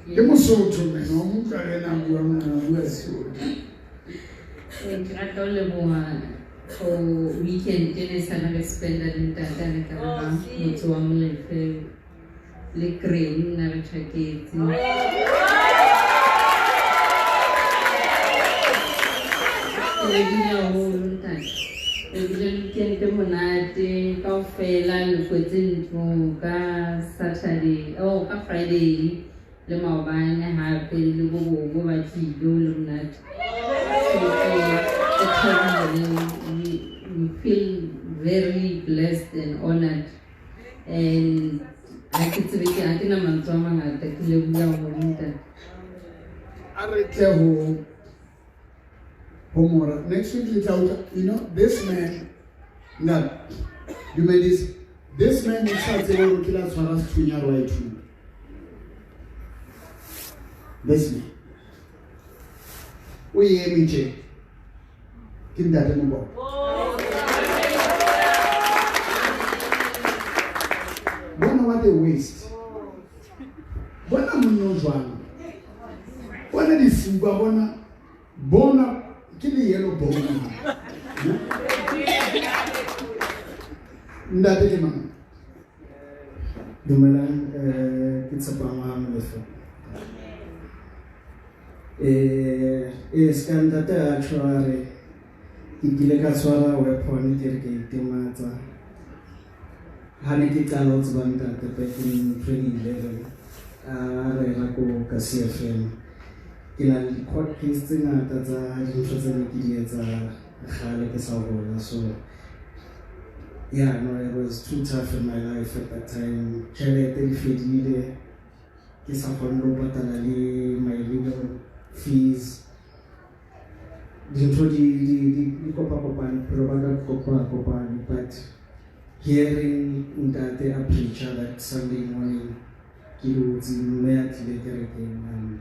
Ke Mosotho mme, no mo utlwa le ena a bua mona, a bua Sesotho. Ke rata ho leboha for weekend ena e sale re spenda le ntate a le ka hara motse wa Molefe le Granny nna re tjhaketse. Ke lebohile haholo ntate. Re bile le weekend e monate kaofela le kwetse ntlo ka Saturday, oh ka Friday le maobane hape le bo bobo ba tlile ho le monate. So ke thabile, we feel very blessed and honored and ha ke tsebe ke ha ke na mantswe a mangata ke lebohile haholo ntate. A re tle ho ho mora. Next week le tla utlwa, you know, this man, no, dumedisa. This man o sa tsebe hore o kile a tshwara sethunya a re wa e thunya. This man. O eme tje. Ke ntate Mobona. Bona what a waste. Bona monna o jwang. Bona difuba, bona bona ke le yellow bone. Ntate ke mang? Dumelang, ke Tshepang wa Molefe. Se ka ntate a tjho a re ke kile ka tshwara weapon ke re ke itematsa. Ha ne ke qala ho tseba ntate back in 2011, a rera ko ka CFM. Ke na le di-court case tse ngata tsa dintho tse ne ke di etsa kgale ke sa hola. So yeah, no, it was too tough in my life at that time. Tjhelete di fedile, ke sa kgone le ho patala le my legal fees. Dintho di kopakopane, bophelo ba ka bo kopakopane, but hearing ntate a preacher that Sunday morning, ke dutse mme a tlile kerekeng,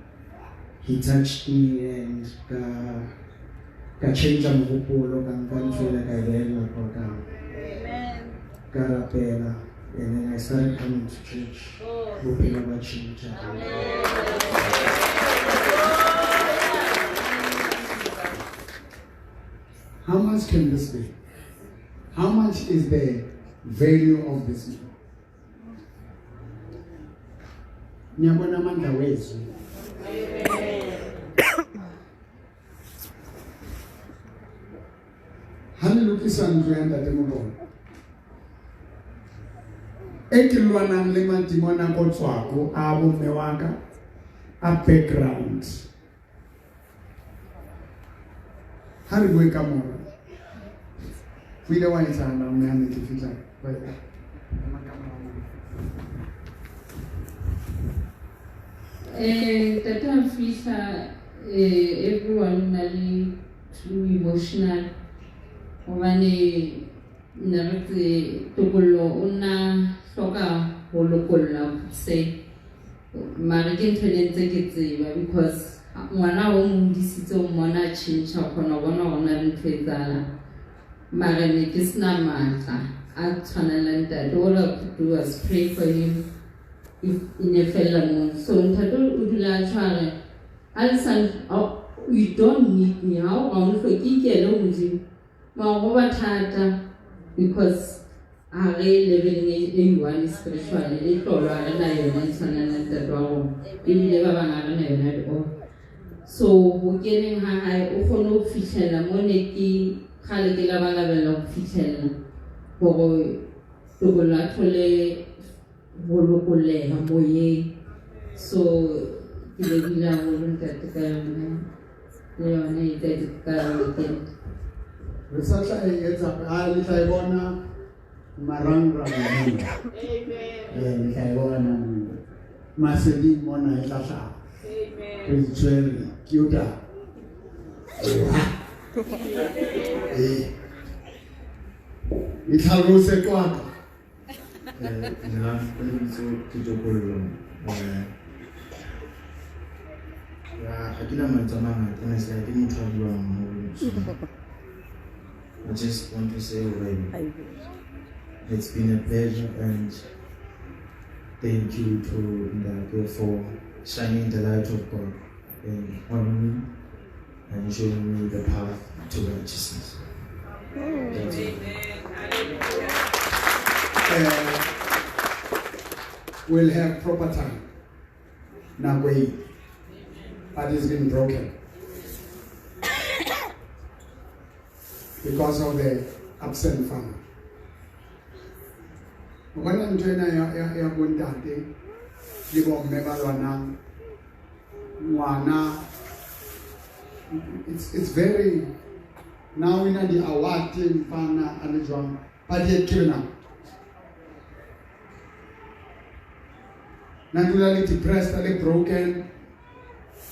he touched me and ka change mohopolo, ka nka ntho ela ka e behella kwa ka. Ka rapela, and then I started coming to church. Bophelo ba tjhentjha. How much can this be? How much is the value of this man? Niyabona amandla wezwi. Ha le lokisa ntlo ya ntate Mobona, e ke lwanang le madimona ko tswako a bomme wa ka a background. Ha re bue ka mora, o ile wa etsahala mme ha ne ke fihla Tata a fihla, everyone na le too emotional hobane ne re tse Tokollo o nna hloka ho lokolla se mare ke ntho ne ntse ke tseba because ngwana o mo hodisitse o mmona a tjhentjha, o kgona ho bona hore na le ntho e etsahalang. Mare ne ke sena matla a tshwanang le ntate. All I could do was pray for him if e ne fella moo. So ntate o dula a tjho a re, Alison, oh, you don't need me. Ha o ga o ntlhoke, ikele ho Modimo. Mara ho ba thata because ha re leveleng e one spiritually, le tlolo ha re na yona e tshwanang le ntate wa rona. Ebile ba bang ha re na yona at all. So ho keneng ha hae o kgone ho fihlella mo ne ke kgale ke labalabela ho fihlella hore Tokollo a thole ho lokolleha moyeng. So ke lebohile haholo ntate ka yona le yona e tla ka weekend. Re sa tla e etsa, ha le tla e bona marangrang mona. Amen. Le tla e bona maseding mona e tla hlaha. Amen. Re itshwere ke o tla. Itlhalose kwaka. Nna ka lebitso ke Tokollo. Ha ke na mantswe a mangata, honestly, ha ke motho a buang haholo. So I just want to say hore it's been a pleasure and thank you to Ntate for shining the light of God and on me and showing me the path to righteousness. That's it. We'll have proper time. Now wait. But it's been broken. Because of the absent father. O bona ntho ena ya bontate le bomme ba lwanang ngwana, it's very now in the award mfana a le jwang, but he had given up. Na dula le depressed, a le broken,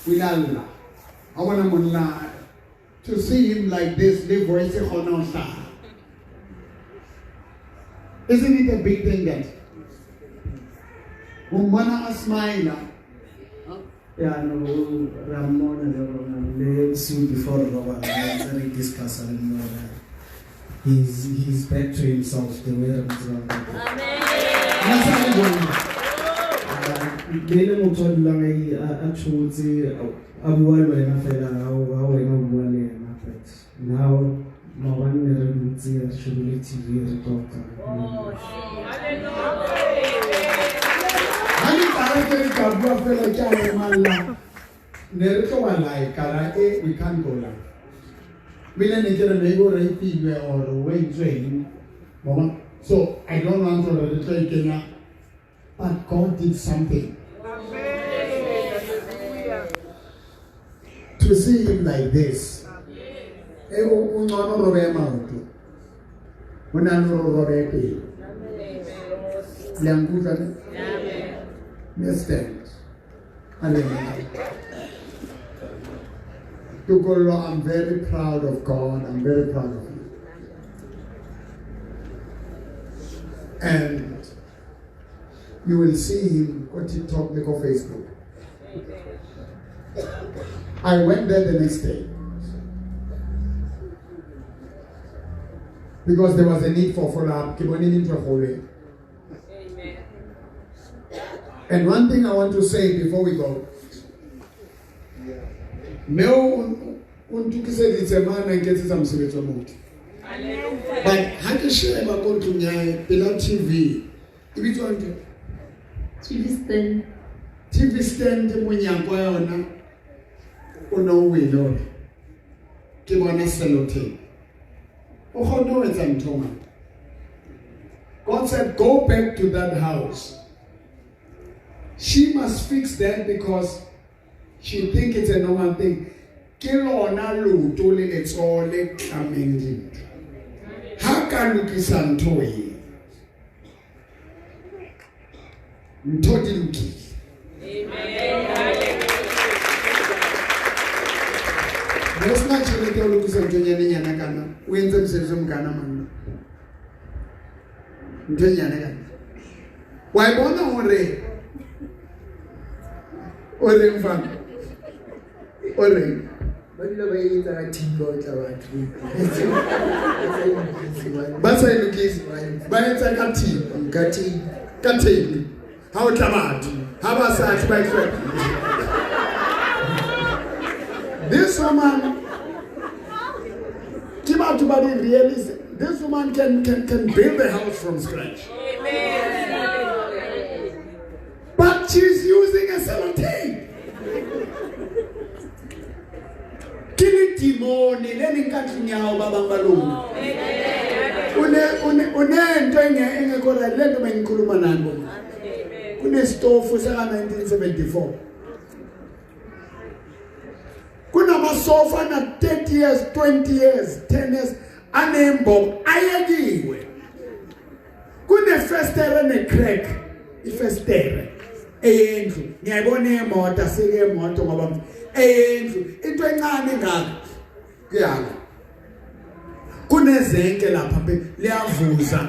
o ile a lla. Ha bona monna, to see him like this, le voice e kgona ho hlaha. Isn't it a big thing that ho mmona a smile? Yeah, no, ra mmona le rona le bosiu before re robala, re ntse re discussa le mmona. He's back to himself the way re mo tsebang ka teng. Nna sa le jwang? Be le motho a dulang a tshotse, a bua le wena fela, ha wena o bua le yena, but now maobane ne re dutse re shebile TV re qoqa. Ha ke qala ke re ka bua fela ke a emalla. Ne re tlo ba live, ka ra, we can't go live. Ebile ne ke re maybe o rape-ilwe or o entsweng. Wa bona? So I don't want hore re tlo e kenya, but God did something. To see him like this. O ngcono o robehe maoto. Ho na le hore o robehe pelo. Le a nkutlwa ne? Let's stand. Hallelujah. Tokollo, I'm very proud of God. I'm very proud of you. And you will see him on TikTok, on Facebook. I went there the next day because there was a need for follow-up. Ke bone le ntho e kgolo ena. And one thing I want to say before we go, Mme o ntokiseditse mane a nketsetsa mosebetsi o motle. But ha ke sheba ko ntlong ya hae pela TV, e bitswang ntho? TV stand. TV stand monyako wa yona o ne o wele hore ke bona sellotape. O kgonne ho etsa ntho man. God said, go back to that house. She must fix that because she think it's a normal thing. Ke lona leoto le letsoho le tlameng dintho. Ha ka lokisa ntho e, ntho di lokile. Ne o sena tjhelete ya ho lokisa ntho e nyanenyana kana, o entse mosebetsi o mokana manna. Ntho e nyane kana. Wa e bona hore o reng fana? O reng? Ba dula ba etsa ka thipa o tla batho. Ba sa e lokise. Ba etsa ka thipa. Ka thipa. Ka thipa. Ha o tla batho. Ha ba sa tle ba e hloka. This woman, ke batho ba di realise. This woman can build a house from scratch. Amen. But she's using a sellotape. Ke le demone le leng ka tlung ya hao ba bang ba lona. O ne ntho e engekho right, le nto bengikhuluma nani bona. Kunesitofu saka 1974. Kunamasofa na 30 years, 20 years, 10 years anembobo ayekiwe. Kunefestere ne crack, ifestere eyendlu. Ngiyayibona emoto, asike emoto ngoba eyendlu into encane ngaka kuyala. Kunezenke lapha liyavuza.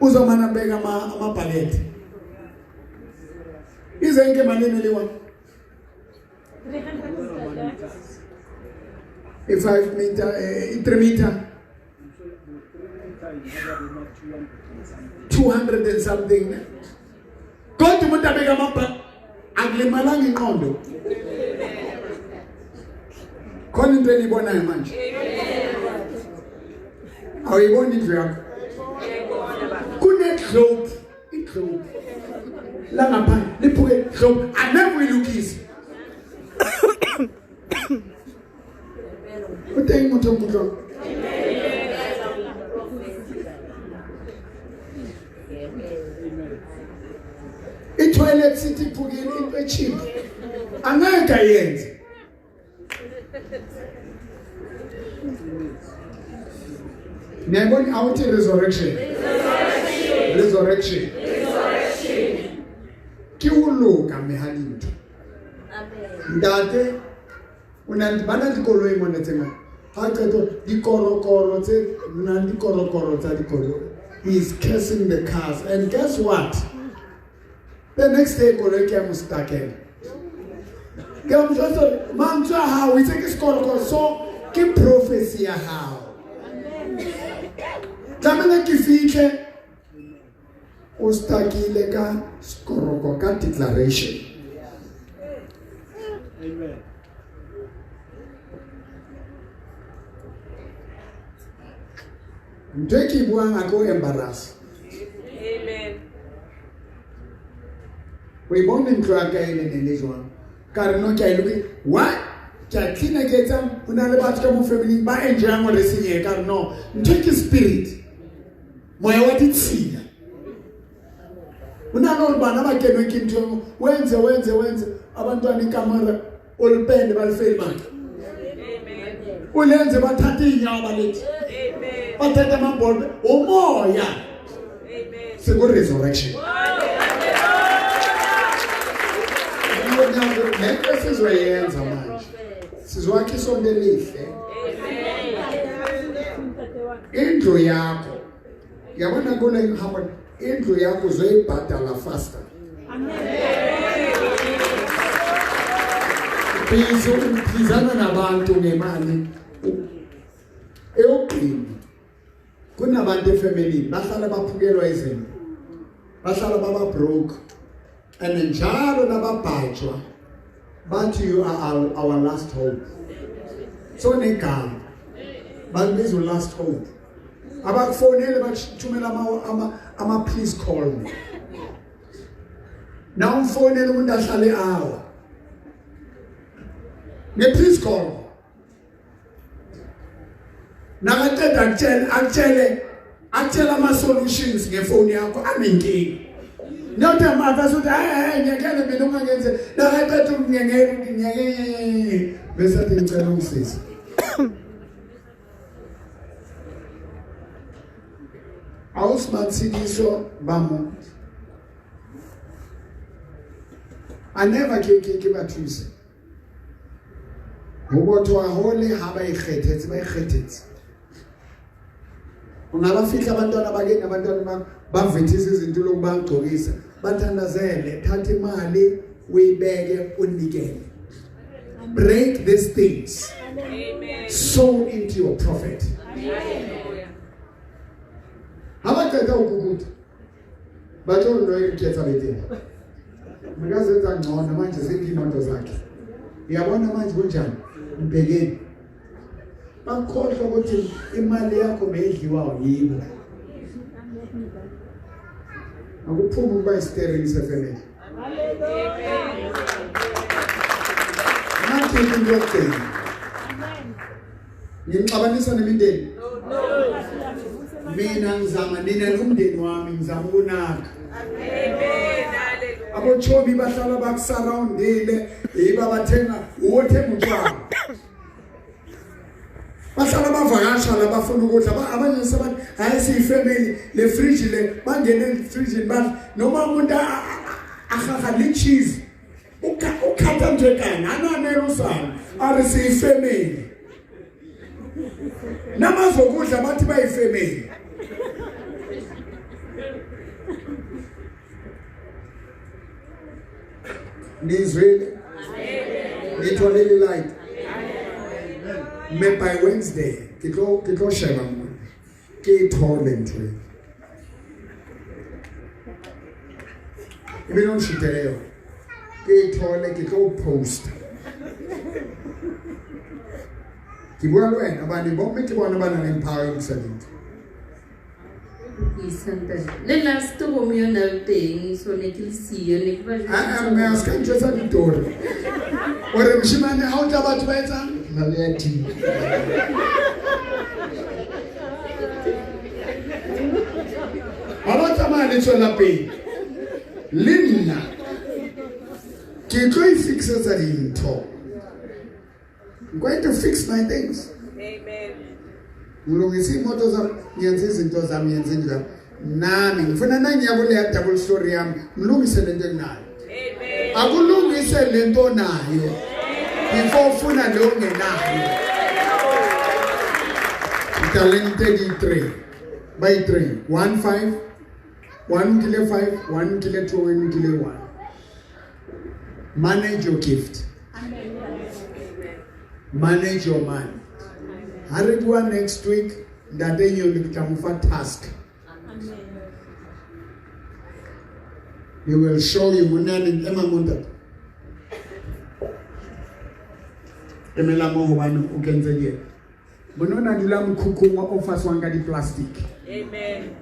Uzomana beka amabhakede. Izenke malini liwa? I 5 meter, i 3 meter. 200 and something. Kodwa umuntu abeka amabhakede akulimalanga inqondo. Khona into eniyibonayo manje. Awuyiboni indlu yakho. Kune globe, iglobe. La ngapha liphuke globe, aneke uyilukise. O teng motho o nkutlwang? Toilet seat iphukile into echeap. Angeke ayenze. Niyayibona awuthi resurrection. Resurrection. Ke ho loka mme ha dintho. Ntate o na le ba na le dikoloi mona tse ngata. Ha qeto dikorokoro tse o na le dikorokoro tsa dikoloi. He is cursing the cars and guess what? The next day koloi ke ya mo stakela. Ke a mo jwetsa hore mantswe a hao o itse ke sekorokoro so ke prophecy ya hao. Tlamehile ke fihle o stakile ka sekoroko ka declaration. Amen. Ntho e ke e buang a ke o embarrass. Amen. O e bone ntlo ya ka e le ne le jwang? Ka re no ke a e loke. What? Ke a cleaner ke etsang ho na le batho ka mo family ba enjoyang hore senyehe ka re no. Ntho ke spirit. Moya wa ditshila. Ho na le hore bana ba kenwe ke ntho e nngwe. Wenze wenze wenze abantwana ikamara o lipende ba lefele matla. Amen. O lenze bathathe inyawo balethi. Amen. Bathathe amabhola umoya. Amen. Siku resurrection. Lento esizoyenza manje. Sizwakha isonto elihle. Indlu yakho. Yabona kule ngihambo indlu yakho uzoyibhadala faster. Busy uphizana nabantu ngemali. Eyogcina kunabantu efamily bahlala baphukelwa izinto. Bahlala baba broke. And njalo nababhajwa bathi you are our last hope. So negama balibiza last hope. Abakufonele bathumela ama please call me. Na umfonele umuntu ahlale hour. Ne please call. Nakaqeda akutshele akutshele ama solutions ngefoni yakho anenkinga. Note amava uthi hayi ngiyakele mina ungangenze nakaqeda ukungiyeke bese athi ngicela ungisize. Awusimathikiso bamo. I never ke ba thuse. Ho botho haholo ha ba ikgethetse ba ikgethetse. Ungabafihla abantwana bakini abantwana bavethisa izinto lokubagcokisa bathandazele thatha imali uyibeke unikele. Break these things. Amen. Sow into your prophet. Hallelujah. Ha ba qeta ho kukuta ba tlo nto e re ketsa beteng. Makazenza ngcono manje sengiyimoto zakhe. Uyabona manje kunjani? Mbhekeni. Bakhohlwa ukuthi imali yakho beyidliwa yibo. Akuphumi ukuba isteering sefamily. Amen. Manje into yokugcina. Ngixabanisa nemindeni. Mina ngizama nina nomndeni wami ngizama ukunaka. Amen. Hallelujah. Abochobi bahlala bakusurroundile yiba bathenga uwothenga utshwala. Bahlala bavakasha la bafuna ukudla abanye sebathi hayi siyifamily le fridge le bangene efridge badla noma umuntu ahaha le cheese ukhatha nje kana ananela usana ari siyifamily. Namazokudla bathi bayifamily. Nizwile? Ngitholile light. Me by Wednesday ke tlo sheba mo. Ke thole ntho e. Ebile o nshutele yona. Ke thole ke tlo post. Ke bua le wena hobane bomme ke bona ba nang le power e dintho. Le last room yona le teng so ne ke le siyo ne ke ba jwetsa. Mme a ska ntjwetsa ditori. O re moshemane ha o tla batho ba etsang na le ya team. Ha ba tsamaya le tswela pele. Le nna Ke tlo e fixetsa dintho. I'm going to fix my things. Amen. Ngilungisa imoto zami, ngiyenza izinto zami, ngiyenza indlu yami. Nami ngifuna nangiya kuleya double story yami, ngilungise lento enginayo. Amen. Akulungise lento onayo before ufuna leyo ongenayo. Talent 33 by 3 1 5 1 kile 5 1 kile 2 1 kile 1. Manage your gift. Manage your money. Ha re bua next week, ntate Nyoni ke tla mo fa task. He will show you monane ema mo ntate. Emela mo hobane o kentse dieta. Monna o na dula mokhukhung o faswang ka di-plastic. Amen.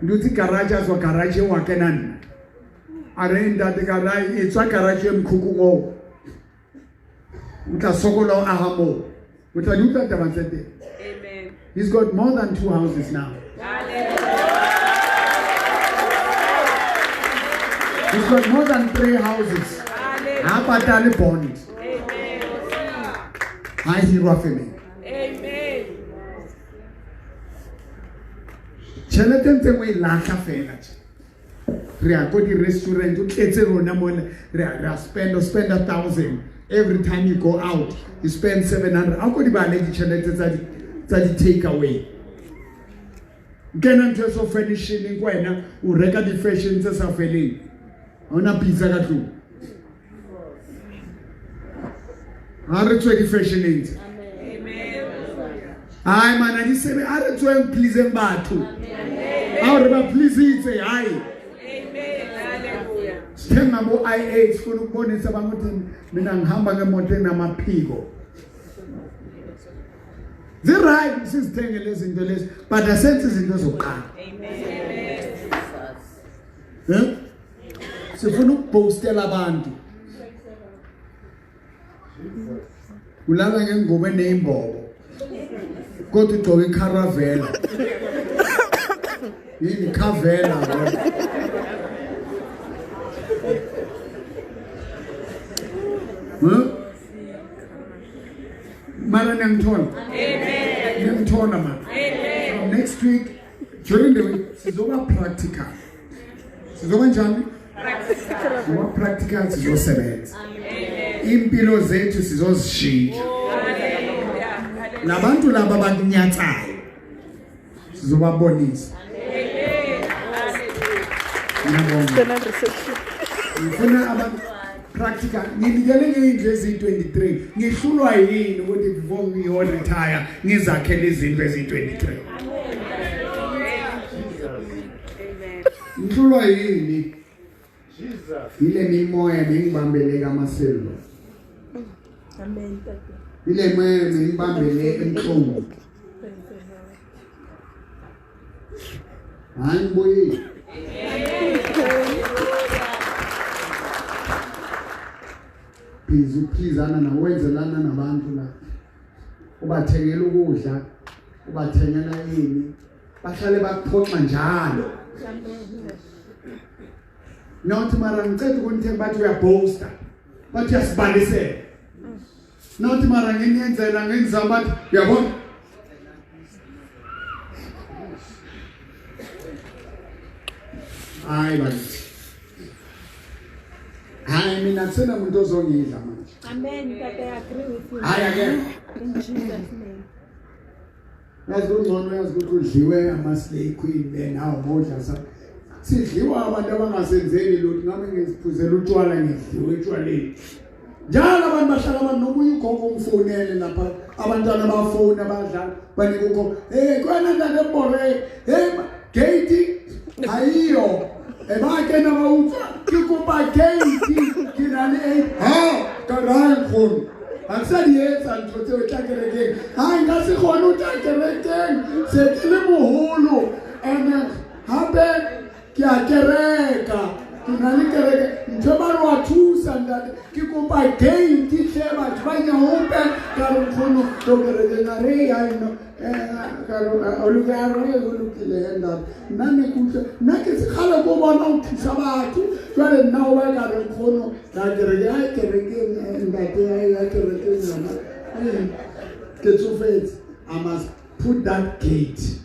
Dutse garage a tswa garage wa kena nna. A re ntate ka ra e tswa garage e mokhukhung oo. O tla sokola o aha moo. O tla di utlwa taba tse teng. Amen. He's got more than 2 houses now. He's got more than 3 houses. Ha patale bond. Amen. Ha hirwa femeng. Amen. Tjhelete ntse o e lahla fela tje. Re ya ko di-restaurant, o tletse rona mona, re a spend, o spend 1,000 every time you go out, you spend 700. Ha ko di bale ditjhelete tsa di take away. Kena ntho e so furnishing ko wena, o reka di-fashion tse sa feleng. Ha hona pizza ka tlung. Ha re tswe di-fashioneng tse. Amen. Hai mana di sebe, ha re tsweng pleaseng batho. Ha o re ba pleasitse, hai. Amen. Hallelujah. Sithenga bo I8 sifuna ukubonisa abantu ukuthi mina ngihamba ngemoto enamaphiko. Zi-right sizithenge lezi zinto lezi, but asenze izinto zokuqala. Amen. Eh? Sifuna ukubhostela abantu. Ulala ngengubo eneyimbobo. Kodwa ugqoke ikharavela. Yini khavela wena? Huh? Mara niyangithola? Amen. Niyangithola mara. Amen. So next week, during the week, sizoba practical. Sizoba njani? Practical. Sizoba practical, sizosebenza. Amen. Impilo zethu sizozishintsha. Hallelujah. Hallelujah. Labantu laba bakunyatsayo sizobabonisa. Amen. Hallelujah. Ngiyabonga. Ngifuna abantu practical. Nginikele ngeyindlu eziyi-23. Ngihlulwa yini ukuthi before ngiyo retire ngizakhele izindlu eziyi-23? Amen. Ngihlulwa yini? Jesus. Ile mimoya nengibambele kamaselo. Amen. Ile moya nengibambele emhlongo. Hayi ngibuyile. Busy uphizana na wenzelana nabantu la. Ubathengela ukudla, ubathengela ini. Bahlale bakuphoxa njalo. Not mara ngicela ukunithenga bathi uyaboaster. Bathi uyasibalisela. Not mara ngiyenzela ngenzama bathi uyabona. Hayi bakithi. Hayi mina kusena umuntu ozongidla manje. Amen. Tata, I agree with you. Hayi akekho. In Jesus' name. Yazi ungcono uyazi ukuthi udliwe ama-slay queen then hawu modla sa. Sidliwa abantu abangasenzeli lutho ngabe ngiziphuzela utshwala ngidliwe etshwaleni. Njalo abantu bahlala abantu nomunye ugogo umfonele lapha abantwana bafona badlala banika ugogo hey kwena ndane bore hey gate ayiyo ebakena ba utswa ke kopa gate ke na le eight ha ka ra nkgono ha ke sa di etsa ntho tseo tla kerekeng ha nka se kgone ho tla kerekeng se ke le moholo and hape ke a kereka. Ke na le kereke ntho ba re wa thusa ntate. Ke kopa gate hle batho ba nyaope ka re nkgono to kerekeng a re ya eno ka re o lokile a re o lokile he ntate. Nna ne ke utlwa nna ke sekgale ko bona o thusa batho jwale nna o ba ka re nkgono ka kereke ya kerekeng ntate ya kerekeng yona ke tsofetse. I must put that gate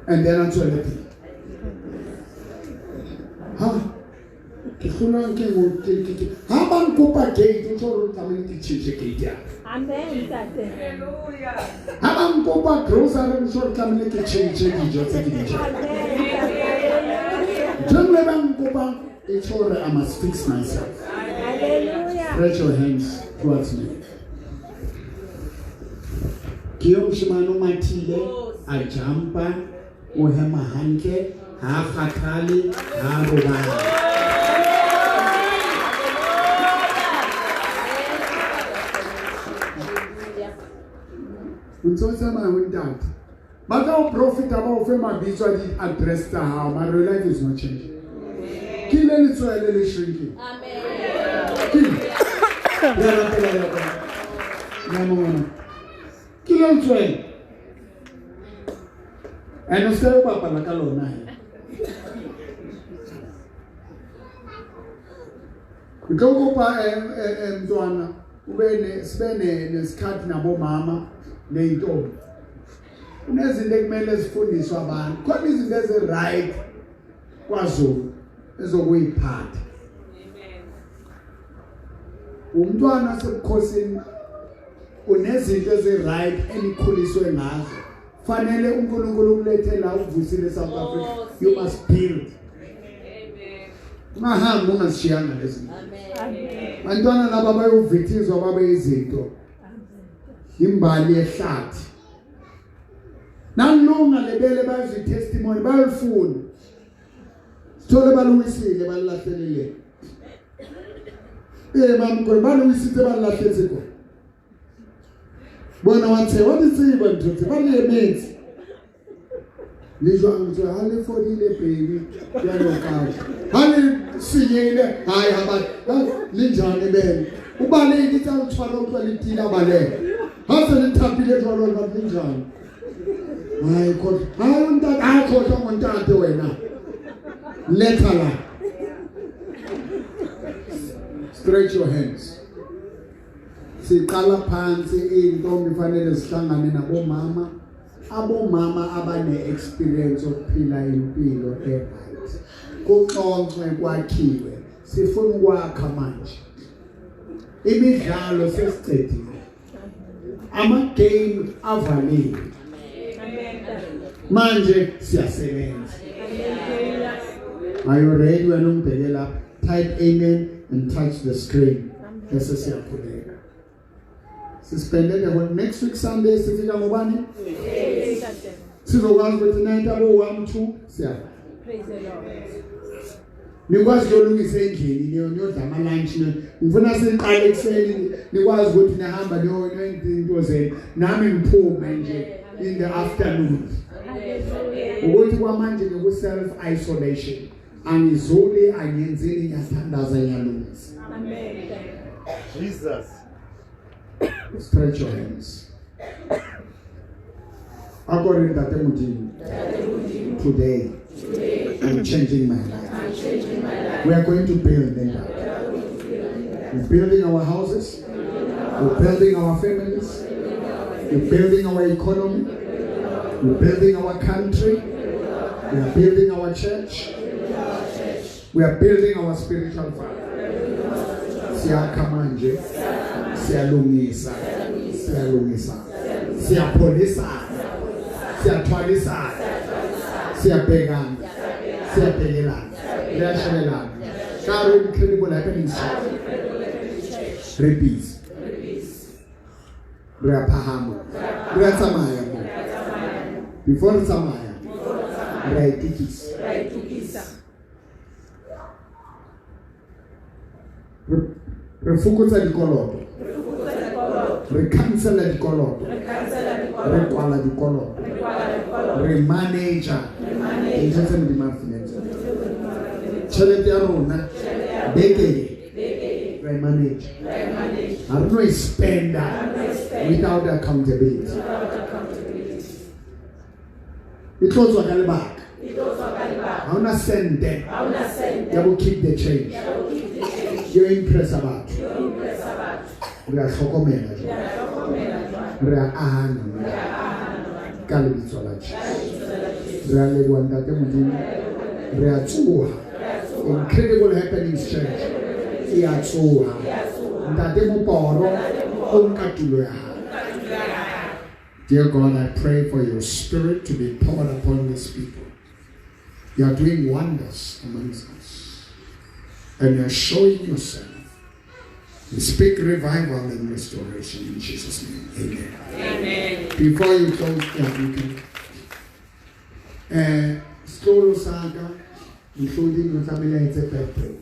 and then a tswele pele. Ha ke hlolwang ke eng ke ke ke ha ba nkopa gate o tlo re tlamehile ke tjhentjhe gate ya ka. Amen, ntate. Ha ba nkopa grocery o tlo re tlamehile ke tjhentjhe dijo tse ke di jang. Ntho e nngwe ba nkopang e tjho hore I must fix myself. Hallelujah. Stretch your hands towards me. Ke yo moshemane o mathile a jumpa o hema hantle ha a kgathale ha a robala. O ntse o tsamaya ho ntate. Ba tla o profita ba o fe mabitso a di-address tsa hao mara your life is not changing. Ke ile letswele le shrinking. Ke ile. Ya rapela, ya rapela. Ya mongwana. Ke ile letswele. And o se o bapala ka lona he. Ke tlo kopa mntwana ube ne sibe ne nesikhathi nabomama neyintombi. Kunezinto ekumele zifundiswe abantu. Khona izinto ezi-right kwaZulu ezokuyiphatha. Umntwana osebukhosini unezinto ezi-right enikhuliswe ngazo. Fanele uNkulunkulu ukulethe la ukuvusile South Africa. You must build. Ungahambi ungazishiyanga lezi zinto. Bantwana laba bayovithizwa babe izinto. Imbali yehlathi. Nalunga lebele bayozwa testimony bayolifuna. Sithole balungisile balilahlelele. Eh mamkhulu balungisile balilahletse ko. Bona wa tshewa di tseba ntho tse ba le emetse. Le jwang tswe ha le fodile baby jwalo ka. Ha le senyehile hayi ha ba le njani bene. Ubaleke tsa o tshwara o tla le tila baleha. Ha se le thapile jwalo ba le njani. Hayi kodwa hayi untate hayi kodwa ngontate wena. Letha la. Stretch your hands. Siqala phansi intombi fanele sihlangane nabomama abomama abane experience yokuphila impilo e-right. Kuxoxwe kwakhiwe sifuna ukwakha manje. Imidlalo sesicedile. Ama game avaliwe. Manje siyasebenza. Are you ready wena ungibheke lapha? Type amen and touch the screen. Bese siyakhuleka. Sispende the whole next week Sunday sifika ngobani? Sizokwazi ukuthi 9 abo 1 2 siya. Praise the Lord. Nikwazi ukuyolungisa endlini niyodla ama lunch ngifuna siqale ekuseni nikwazi ukuthi nihamba niyo into zenu nami ngiphume nje in the afternoon. Ukuthi kwamanje ngiku self isolation. Angizuli angiyenzini ngiyathandaza ngiyalungisa. Amen. Jesus. Stretch your hands. According to Ntate Modimo, today I'm changing my life. We are going to build the life. We're building our houses. We're building our families. We're building our economy. We're building our country. We are building our church. We are building our spiritual father. Siyakha manje. Siyalungisa. Siyalungisa. Siyapholisana. Siyathwalisana. Siyabhekana. Siyabhekelana. Liyashelelana. Karo incredible happenings. Re busy. Re a phahama. Re a tsamaya mo. Before re tsamaya. Re a itukisa. Re fokotsa dikoloto. Re cancela dikoloto. Re kwala dikoloto. Re manager dintho tse Modimo a fileng tsona. Tjhelete ya rona beke e re manage. Ha re no e spenda without accountability. E tlo tswa ka lebaka. Ha ona sente ya bo keep the change. Ke o impressa batho. Re a hlokomela jwale. Re a ahana ka lebitso la Jesu. Re a leboha Ntate Modimo. Re a tsoha. Incredible Happenings Church e a tsoha. Ntate Moporo o nka tulo ya hae. Dear God, I pray for your spirit to be poured upon these people. You are doing wonders amongst us. And you are showing yourself. We speak revival and restoration in Jesus' name. Amen. Amen. Before you close, yeah, you can. Sekolo sa ka, including o tlamehile a etse birthday.